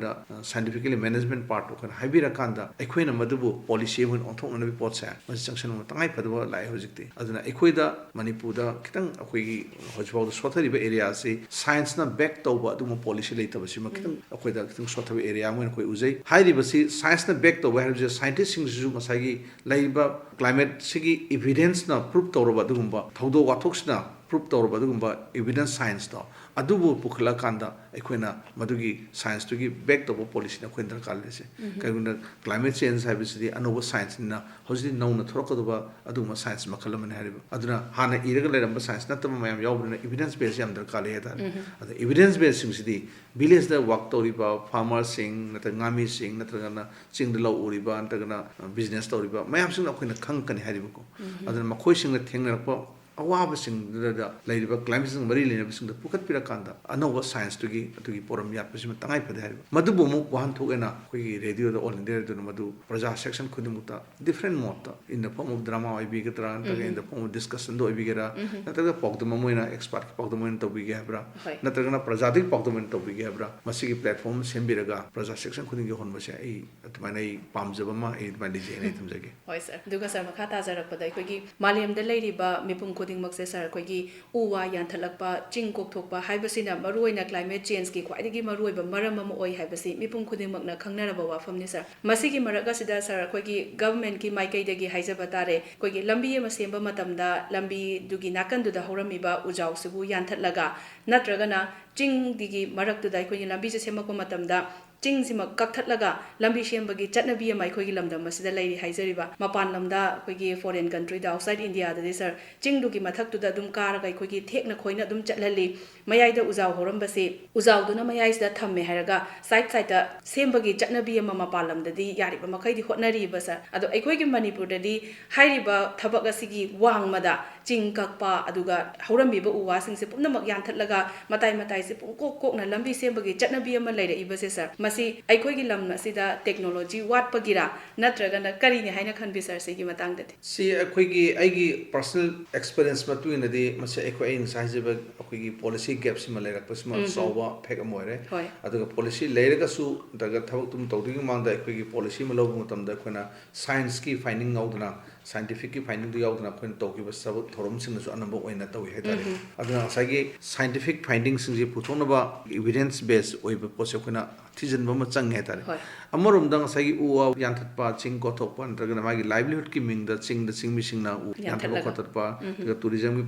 ꯁꯥꯏꯟꯇꯤꯐꯤꯀꯦꯂꯤ ꯃꯦꯅꯦꯖꯃꯦꯟ ꯄꯥꯔꯠꯇꯣ ꯑꯩꯈꯣꯏꯅ ꯍꯥꯏꯕꯤꯔꯀꯥꯟꯗ ꯑꯩꯈꯣꯏꯅ ꯃꯗꯨꯕꯨ ꯄꯣꯂꯤꯁꯤ ꯑꯃ ꯑꯣꯏꯅ ꯑꯣꯟꯊꯣꯛꯅꯕꯒꯤ ꯄꯣꯠꯁꯦ ꯃꯁꯤ ꯆꯪꯁꯤꯟꯕ ꯇꯉꯥꯏ ꯐꯗꯕ ꯂꯥꯛꯑꯦ ꯍꯧꯖꯤꯛꯇꯤ꯫ ꯑꯗꯨꯅ ꯑꯩꯈꯣꯏꯗ ꯃꯅꯤꯄꯨꯔꯗ ꯈꯤꯇꯪ ꯑꯩꯈꯣꯏꯒꯤ ꯍꯧꯖꯤꯛꯐꯥꯎꯗ ꯁꯣꯠꯊꯔꯤꯕ ꯑꯦꯔꯤꯌꯥ ꯑꯁꯤ ꯁꯥꯏꯟꯁꯅ ꯕꯦꯛ ꯇꯧꯕ ꯑꯗꯨꯒꯨꯝꯕ ꯄꯣꯂꯤꯁꯤ ꯂꯩꯇꯕꯁꯤꯃ ꯈꯤꯇꯪ ꯑꯩꯈꯣꯏꯗ ꯈꯤꯇꯪ ꯁꯣꯠꯊꯕ ꯑꯦꯔꯤꯌꯥ ꯑꯃ ꯑꯣꯏꯅ ꯑꯩꯈꯣꯏ ꯎꯖꯩ꯫ ꯍꯥꯏꯔꯤꯕꯁꯤ ꯁꯥꯏꯟꯁꯅ ꯕꯦꯛ ꯇꯧꯕ ꯍꯥꯏꯕꯁꯦ ꯁꯥꯏꯟꯇꯤꯁꯁꯤꯡꯁꯤꯁꯨ ꯉꯁꯥꯏꯒꯤ ꯂꯩꯔꯤꯕ ꯀ꯭ꯂꯥꯏꯃꯦꯠꯁꯤꯒꯤ ꯏꯚꯤꯗꯦꯟꯁꯅ ꯄ꯭ꯔꯨꯞ ꯇꯧꯔꯕ ꯑꯗꯨꯒꯨꯝꯕ ꯊꯧꯗꯣꯛ ꯋꯥꯊꯣꯛꯁꯤꯅ ꯄ꯭ꯔꯨꯞ ꯇꯧꯔꯕ ꯑꯗꯨꯒꯨꯝꯕ ꯏꯚꯤꯗꯦꯟꯁ ꯁꯥꯏꯟꯁꯇꯣ ꯑꯗꯨꯕꯨ ꯄꯨꯈꯠꯂꯀꯥꯟꯗ ꯑꯩꯈꯣꯏꯅ ꯃꯗꯨꯒꯤ ꯁꯥꯏꯟꯁꯇꯨꯒꯤ ꯕꯦꯛ ꯇꯧꯕ ꯄꯣꯂꯤꯁꯤꯅ ꯑꯩꯈꯣꯏꯅ ꯗꯔꯀꯥꯔ ꯂꯩꯔꯤꯁꯦ꯫ ꯀꯩꯒꯤꯅꯣꯗ ꯀ꯭ꯂꯥꯏꯃꯦꯠ ꯆꯦꯟꯖ ꯍꯥꯏꯕꯁꯤꯗꯤ ꯑꯅꯧꯕ ꯁꯥꯏꯟꯁꯅꯤꯅ ꯍꯧꯖꯤꯛꯇꯤ ꯅꯧꯅ ꯊꯣꯛꯂꯛꯀꯗꯕ ꯑꯗꯨꯒꯨꯝꯕ ꯁꯥꯏꯟꯁ ꯃꯈꯜ ꯑꯃꯅꯤ ꯍꯥꯏꯔꯤꯕ꯫ ꯑꯗꯨꯅ ꯍꯥꯟꯅ ꯏꯔꯒ ꯂꯩꯔꯝꯕ ꯁꯥꯏꯟꯁ ꯅꯠꯇꯕ ꯃꯌꯥꯝ ꯌꯥꯎꯕꯅꯤꯅ ꯏꯚꯤꯗꯦꯟꯁ ꯕꯦꯁ ꯌꯥꯝ ꯗꯔꯀꯥꯔ ꯂꯩ ꯍꯥꯏꯇꯥꯔꯦ꯫ ꯑꯗ ꯏꯚꯤꯗꯦꯟꯁ ꯕꯦꯁꯁꯤꯡꯁꯤꯗꯤ ꯚꯤꯂꯦꯖꯇ ꯋꯥꯛ ꯇꯧꯔꯤꯕ ꯐꯥꯔꯃꯔꯁꯤꯡ ꯅꯠꯇ꯭ꯔꯒ ꯉꯥꯃꯤꯁꯤꯡ ꯅꯠꯇ꯭ꯔꯒꯅ ꯆꯤꯡꯗ ꯂꯧ ꯎꯔꯤꯕ ꯅꯠꯇ꯭ꯔꯒꯅ ꯕꯤꯖꯤꯅꯦꯁ ꯇꯧꯔꯤꯕ ꯃꯌꯥꯝꯁꯤꯡꯅ ꯑꯩꯈꯣꯏꯅ ꯈꯪꯉꯛꯀꯅꯤ ꯍꯥꯏꯔꯤꯕꯀꯣ꯫ ꯑꯗꯨꯅ ꯃꯈꯣꯏꯁꯤꯡꯅ ꯊꯦꯡꯅꯔꯛꯄ ꯑꯋꯥꯕꯁꯤꯡꯗꯨꯗ ꯂꯩꯔꯤꯕ ꯀ꯭ꯂꯥꯏꯃꯦꯠꯁꯤꯡ ꯃꯔꯤ ꯂꯩꯅꯕꯁꯤꯡꯗ ꯄꯨꯈꯠꯄꯤꯔꯀꯥꯟꯗ ꯑꯅꯧꯕ ꯁꯥꯏꯟꯁꯇꯨꯒꯤ ꯑꯗꯨꯒꯤ ꯄꯣꯔꯝ ꯌꯥꯠꯄꯁꯤꯃ ꯇꯉꯥꯏ ꯐꯗꯦ ꯍꯥꯏꯔꯤꯕ꯫ ꯃꯗꯨꯕꯨ ꯑꯃꯨꯛ ꯋꯥꯍꯟꯊꯣꯛ ꯑꯣꯏꯅ ꯑꯩꯈꯣꯏꯒꯤ ꯔꯦꯗꯤꯑꯣꯗ, ꯑꯣꯜ ꯏꯟꯗꯤꯌꯥ ꯔꯦꯗꯤꯑꯣꯗ ꯃꯗꯨ ꯄ꯭ꯔꯖꯥ ꯁꯦꯛꯁꯟ ꯈꯨꯗꯤꯡꯃꯛꯇ ꯗꯤꯐ꯭ꯔꯦꯟ ꯃꯣꯠꯇ, in the form of drama ꯑꯣꯏꯕꯤꯒꯗ꯭ꯔꯥ, ꯅꯠꯇ꯭ꯔꯒ in the form of discussionꯗ ꯑꯣꯏꯕꯤꯒꯦꯔꯥ, ꯅꯠꯇ꯭ꯔꯒ ꯄꯥꯎꯗꯝ ꯑꯃ ꯑꯣꯏꯅ, ꯑꯦꯛꯁꯄꯥꯔꯠꯀꯤ ꯄꯥꯎꯗꯝ ꯑꯣꯏꯅ ꯇꯧꯕꯤꯒꯦ ꯍꯥꯏꯕ꯭ꯔꯥ, ꯍꯣꯏ꯫ ꯅꯠꯇ꯭ꯔꯒꯅ ꯄ꯭ꯔꯖꯥꯗꯒꯤ ꯄꯥꯎꯗꯝ ꯑꯣꯏꯅ ꯇꯧꯕꯤꯒꯦ ꯍꯥꯏꯕ꯭ꯔꯥ, ꯃꯁꯤꯒꯤ ꯄ꯭ꯂꯦꯠꯐꯣꯝ ꯑꯃ ꯁꯦꯝꯕꯤꯔꯒ ꯄ꯭ꯔꯖꯥ ꯁꯦꯛꯁꯟ ꯈꯨꯗꯤꯡꯒꯤ ꯍꯣꯟꯕꯁꯦ ꯑꯩ ꯑꯗꯨꯃꯥꯏꯅ ꯑꯩ ꯄꯥꯝꯖꯕ ꯑꯃ ꯑꯩ ꯑꯗꯨꯃꯥꯏꯅ ꯂꯩꯖꯩꯅ ꯑꯩ ꯊꯝꯖꯒꯦ꯫ ꯍꯣꯏ ꯁꯥꯔ꯫ ꯑꯗꯨꯒ ꯁꯥꯔ, ꯃꯈꯥ ꯇꯥꯖꯔꯛꯄꯗ ꯑꯩꯈꯣꯏꯒꯤ ꯃꯥꯂꯦꯝꯗ ꯂꯩꯔꯤꯕ ꯃꯤꯄꯨꯝ ꯈꯨꯗꯤꯡꯃꯛꯁꯦ ꯁꯥꯔ, ꯑꯩꯈꯣꯏꯒꯤ ꯎ ꯋꯥ ꯌꯥꯟꯊꯠꯂꯛꯄ, ꯆꯤꯡ ꯀꯣꯛꯊꯣꯛꯄ ꯍꯥꯏꯕꯁꯤꯅ ꯃꯔꯨꯑꯣꯏꯅ ꯀ꯭ꯂꯥꯏꯃꯦꯠ ꯆꯦꯟꯖꯀꯤ ꯈ꯭ꯋꯥꯏꯗꯒꯤ ꯃꯔꯨꯑꯣꯏꯕ ꯃꯔꯝ ꯑꯃ ꯑꯣꯏ ꯍꯥꯏꯕꯁꯤ ꯃꯤꯄꯨꯝ ꯈꯨꯗꯤꯡꯃꯛꯅ ꯈꯪꯅꯔꯕ ꯋꯥꯐꯝꯅꯤ ꯁꯥꯔ꯫ ꯃꯁꯤꯒꯤ ꯃꯔꯛ ꯑꯁꯤꯗ ꯁꯥꯔ, ꯑꯩꯈꯣꯏꯒꯤ ꯒꯚꯔꯟꯃꯦꯟꯠꯀꯤ ꯃꯥꯏꯀꯩꯗꯒꯤ ꯍꯥꯏꯖꯕ ꯇꯥꯔꯦ, ꯑꯩꯈꯣꯏꯒꯤ ꯂꯝꯕꯤ ꯑꯃ ꯁꯦꯝꯕ ꯃꯇꯝꯗ ꯂꯝꯕꯤꯗꯨꯒꯤ ꯅꯥꯀꯟꯗꯨꯗ ꯍꯧꯔꯝꯃꯤꯕ ꯎꯖꯥꯎꯁꯤꯕꯨ ꯌꯥꯟꯊꯠꯂꯒ ꯅꯠꯇ꯭ꯔꯒꯅ ꯆꯤꯡꯗꯨꯒꯤ ꯃꯔꯛꯇꯨꯗ ꯑꯩꯈꯣꯏꯒꯤ ꯂꯝꯕꯤꯁꯦ ꯁꯦꯝꯃꯛꯄ ꯃꯇꯝꯗ ꯆꯤꯡꯁꯤꯃꯛ ꯀꯛꯊꯠꯂꯒ ꯂꯝꯕꯤ ꯁꯦꯝꯕꯒꯤ ꯆꯠꯅꯕꯤ ꯑꯃ ꯑꯩꯈꯣꯏꯒꯤ ꯂꯝꯗꯝ ꯑꯁꯤꯗ ꯂꯩꯔꯤ ꯍꯥꯏꯖꯔꯤꯕ꯫ ꯃꯄꯥꯟ ꯂꯝꯗ, ꯑꯩꯈꯣꯏꯒꯤ ꯐꯣꯔꯦꯟ ꯀꯟꯇ꯭ꯔꯤꯗ, ꯑꯥꯎꯠꯁꯥꯏꯠ ꯏꯟꯗꯤꯌꯥꯗꯗꯤ ꯁꯥꯔ, ꯆꯤꯡꯗꯨꯒꯤ ꯃꯊꯛꯇꯨꯗ ꯑꯗꯨꯝ ꯀꯥꯔꯒ ꯑꯩꯈꯣꯏꯒꯤ ꯊꯦꯛꯅ ꯈꯣꯏꯅ ꯑꯗꯨꯝ ꯆꯠꯍꯜꯂꯤ꯫ ꯃꯌꯥꯏꯗ ꯎꯖꯥꯎ ꯍꯧꯔꯝꯕꯁꯤ ꯎꯖꯥꯎꯗꯨꯅ ꯃꯌꯥꯏꯁꯤꯗ ꯊꯝꯃꯦ ꯍꯥꯏꯔꯒ ꯁꯥꯏꯠ ꯁꯥꯏꯠꯇ ꯁꯦꯝꯕꯒꯤ ꯆꯠꯅꯕꯤ ꯑꯃ ꯃꯄꯥꯟ ꯂꯝꯗꯗꯤ ꯌꯥꯔꯤꯕ ꯃꯈꯩꯗꯤ ꯍꯣꯠꯅꯔꯤꯕ ꯁꯥꯔ꯫ ꯑꯗꯣ ꯑꯩꯈꯣꯏꯒꯤ ꯃꯅꯤꯄꯨꯔꯗꯗꯤ ꯍꯥꯏꯔꯤꯕ ꯊꯕꯛ ꯑꯁꯤꯒꯤ ꯋꯥꯡꯃꯗ ꯆꯤꯡ ꯀꯛꯄ, ꯑꯗꯨꯒ ꯍꯧꯔꯝꯃꯤꯕ ꯎ ꯋꯥꯁꯤꯡꯁꯦ ꯄꯨꯝꯅꯃꯛ ꯌꯥꯟꯊꯠꯂꯒ ꯃꯇꯥꯏ ꯃꯇꯥꯏꯁꯦ ꯄꯨꯡꯀꯣꯛ ꯀꯣꯛꯅ ꯂꯝꯕꯤ ꯁꯦꯝꯕꯒꯤ ꯆꯠꯅꯕꯤ ꯑꯃ ꯂꯩꯔꯛꯏꯕꯁꯦ ꯁꯥꯔ, ꯃꯁꯤ ꯑꯩꯈꯣꯏꯒꯤ ꯂꯝ ꯑꯁꯤꯗ ꯇꯦꯛꯅꯣꯂꯣꯖꯤ ꯋꯥꯠꯄꯒꯤꯔꯥ, ꯅꯠꯇ꯭ꯔꯒꯅ ꯀꯔꯤꯅꯤ ꯍꯥꯏꯅ ꯈꯟꯕꯤ, ꯁꯥꯔ, ꯁꯤꯒꯤ ꯃꯇꯥꯡꯗꯗꯤ? ꯁꯤ ꯑꯩꯈꯣꯏꯒꯤ, ꯑꯩꯒꯤ ꯄꯔꯁꯅꯦꯜ ꯑꯦꯛꯁꯄꯤꯔꯤꯌꯦꯟꯁ ꯃꯇꯨꯡ ꯏꯟꯅꯗꯤ, ꯃꯁꯤ ꯑꯩꯈꯣꯏ, ꯑꯩ ꯉꯁꯥꯏ ꯍꯥꯏꯖꯕ ꯑꯩꯈꯣꯏꯒꯤ ꯄꯣꯂꯤꯁꯤ ꯒꯦꯞꯁꯤꯃ ꯂꯩꯔꯛꯄꯁꯤꯃ ꯎꯝ, ꯎꯝ꯫ ꯆꯥꯎꯕ ꯐꯦꯛ ꯑꯃ ꯑꯣꯏꯔꯦ꯫ ꯍꯣꯏ꯫ ꯑꯗꯨꯒ ꯄꯣꯂꯤꯁꯤ ꯂꯩꯔꯒꯁꯨ, ꯅꯠꯇ꯭ꯔꯒ ꯊꯕꯛꯇꯨꯝ ꯇꯧꯗ꯭ꯔꯤꯉꯩ ꯃꯃꯥꯡꯗ ꯑꯩꯈꯣꯏꯒꯤ ꯄꯣꯂꯤꯁꯤ ꯑꯃ ꯂꯧꯕ ꯃꯇꯝꯗ ꯑꯩꯈꯣꯏꯅ ꯁꯥꯏꯟꯁꯀꯤ ꯐꯥꯏꯟꯗꯤꯡ ꯌꯥꯎꯗꯅ, ꯁꯥꯏꯟꯇꯤꯐꯤꯛꯀꯤ ꯐꯥꯏꯟꯗꯤꯡꯗꯨ ꯌꯥꯎꯗꯅ ꯑꯩꯈꯣꯏꯅ ꯇꯧꯈꯤꯕ ꯊꯕꯛ ꯊꯧꯔꯝꯁꯤꯡꯅꯁꯨ ꯑꯅꯝꯕ ꯑꯣꯏꯅ ꯇꯧꯏ ꯍꯥꯏꯇꯥꯔꯦ꯫ ꯎꯝ, ꯎꯝ꯫ ꯑꯗꯨꯅ ꯉꯁꯥꯏꯒꯤ ꯁꯥꯏꯟꯇꯤꯐꯤꯛ ꯐꯥꯏꯟꯗꯤꯡꯁꯤꯡꯁꯤ ꯄꯨꯊꯣꯛꯅꯕ, ꯏꯕꯤꯗꯦꯟꯁ ꯕꯦꯁ ꯑꯣꯏꯕ ꯄꯣꯠꯁꯦ ꯑꯩꯈꯣꯏꯅ ꯊꯤꯖꯤꯟꯕ ꯑꯃ ꯆꯪꯉꯦ ꯍꯥꯏꯇꯥꯔꯦ꯫ ꯍꯣꯏ꯫ ꯑꯃꯔꯣꯝꯗ ꯉꯁꯥꯏꯒꯤ ꯎ ꯋꯥ ꯌꯥꯟꯊꯠꯄ, ꯆꯤꯡ ꯀꯣꯊꯣꯛꯄ, ꯅꯠꯇ꯭ꯔꯒꯅ ꯃꯥꯒꯤ ꯂꯥꯏꯚꯂꯤꯍꯨꯗꯀꯤ ꯃꯤꯡꯗ ꯆꯤꯡꯗ ꯆꯤꯡꯃꯤꯁꯤꯡꯅ ꯎ ꯌꯥꯟꯊꯠꯄ ꯌꯥꯟꯊꯠꯂꯒ꯫ ꯈꯣꯊꯠꯄ, ꯎꯝ꯫ ꯑꯗꯨꯒ ꯇꯨꯔꯤꯖꯝꯒꯤ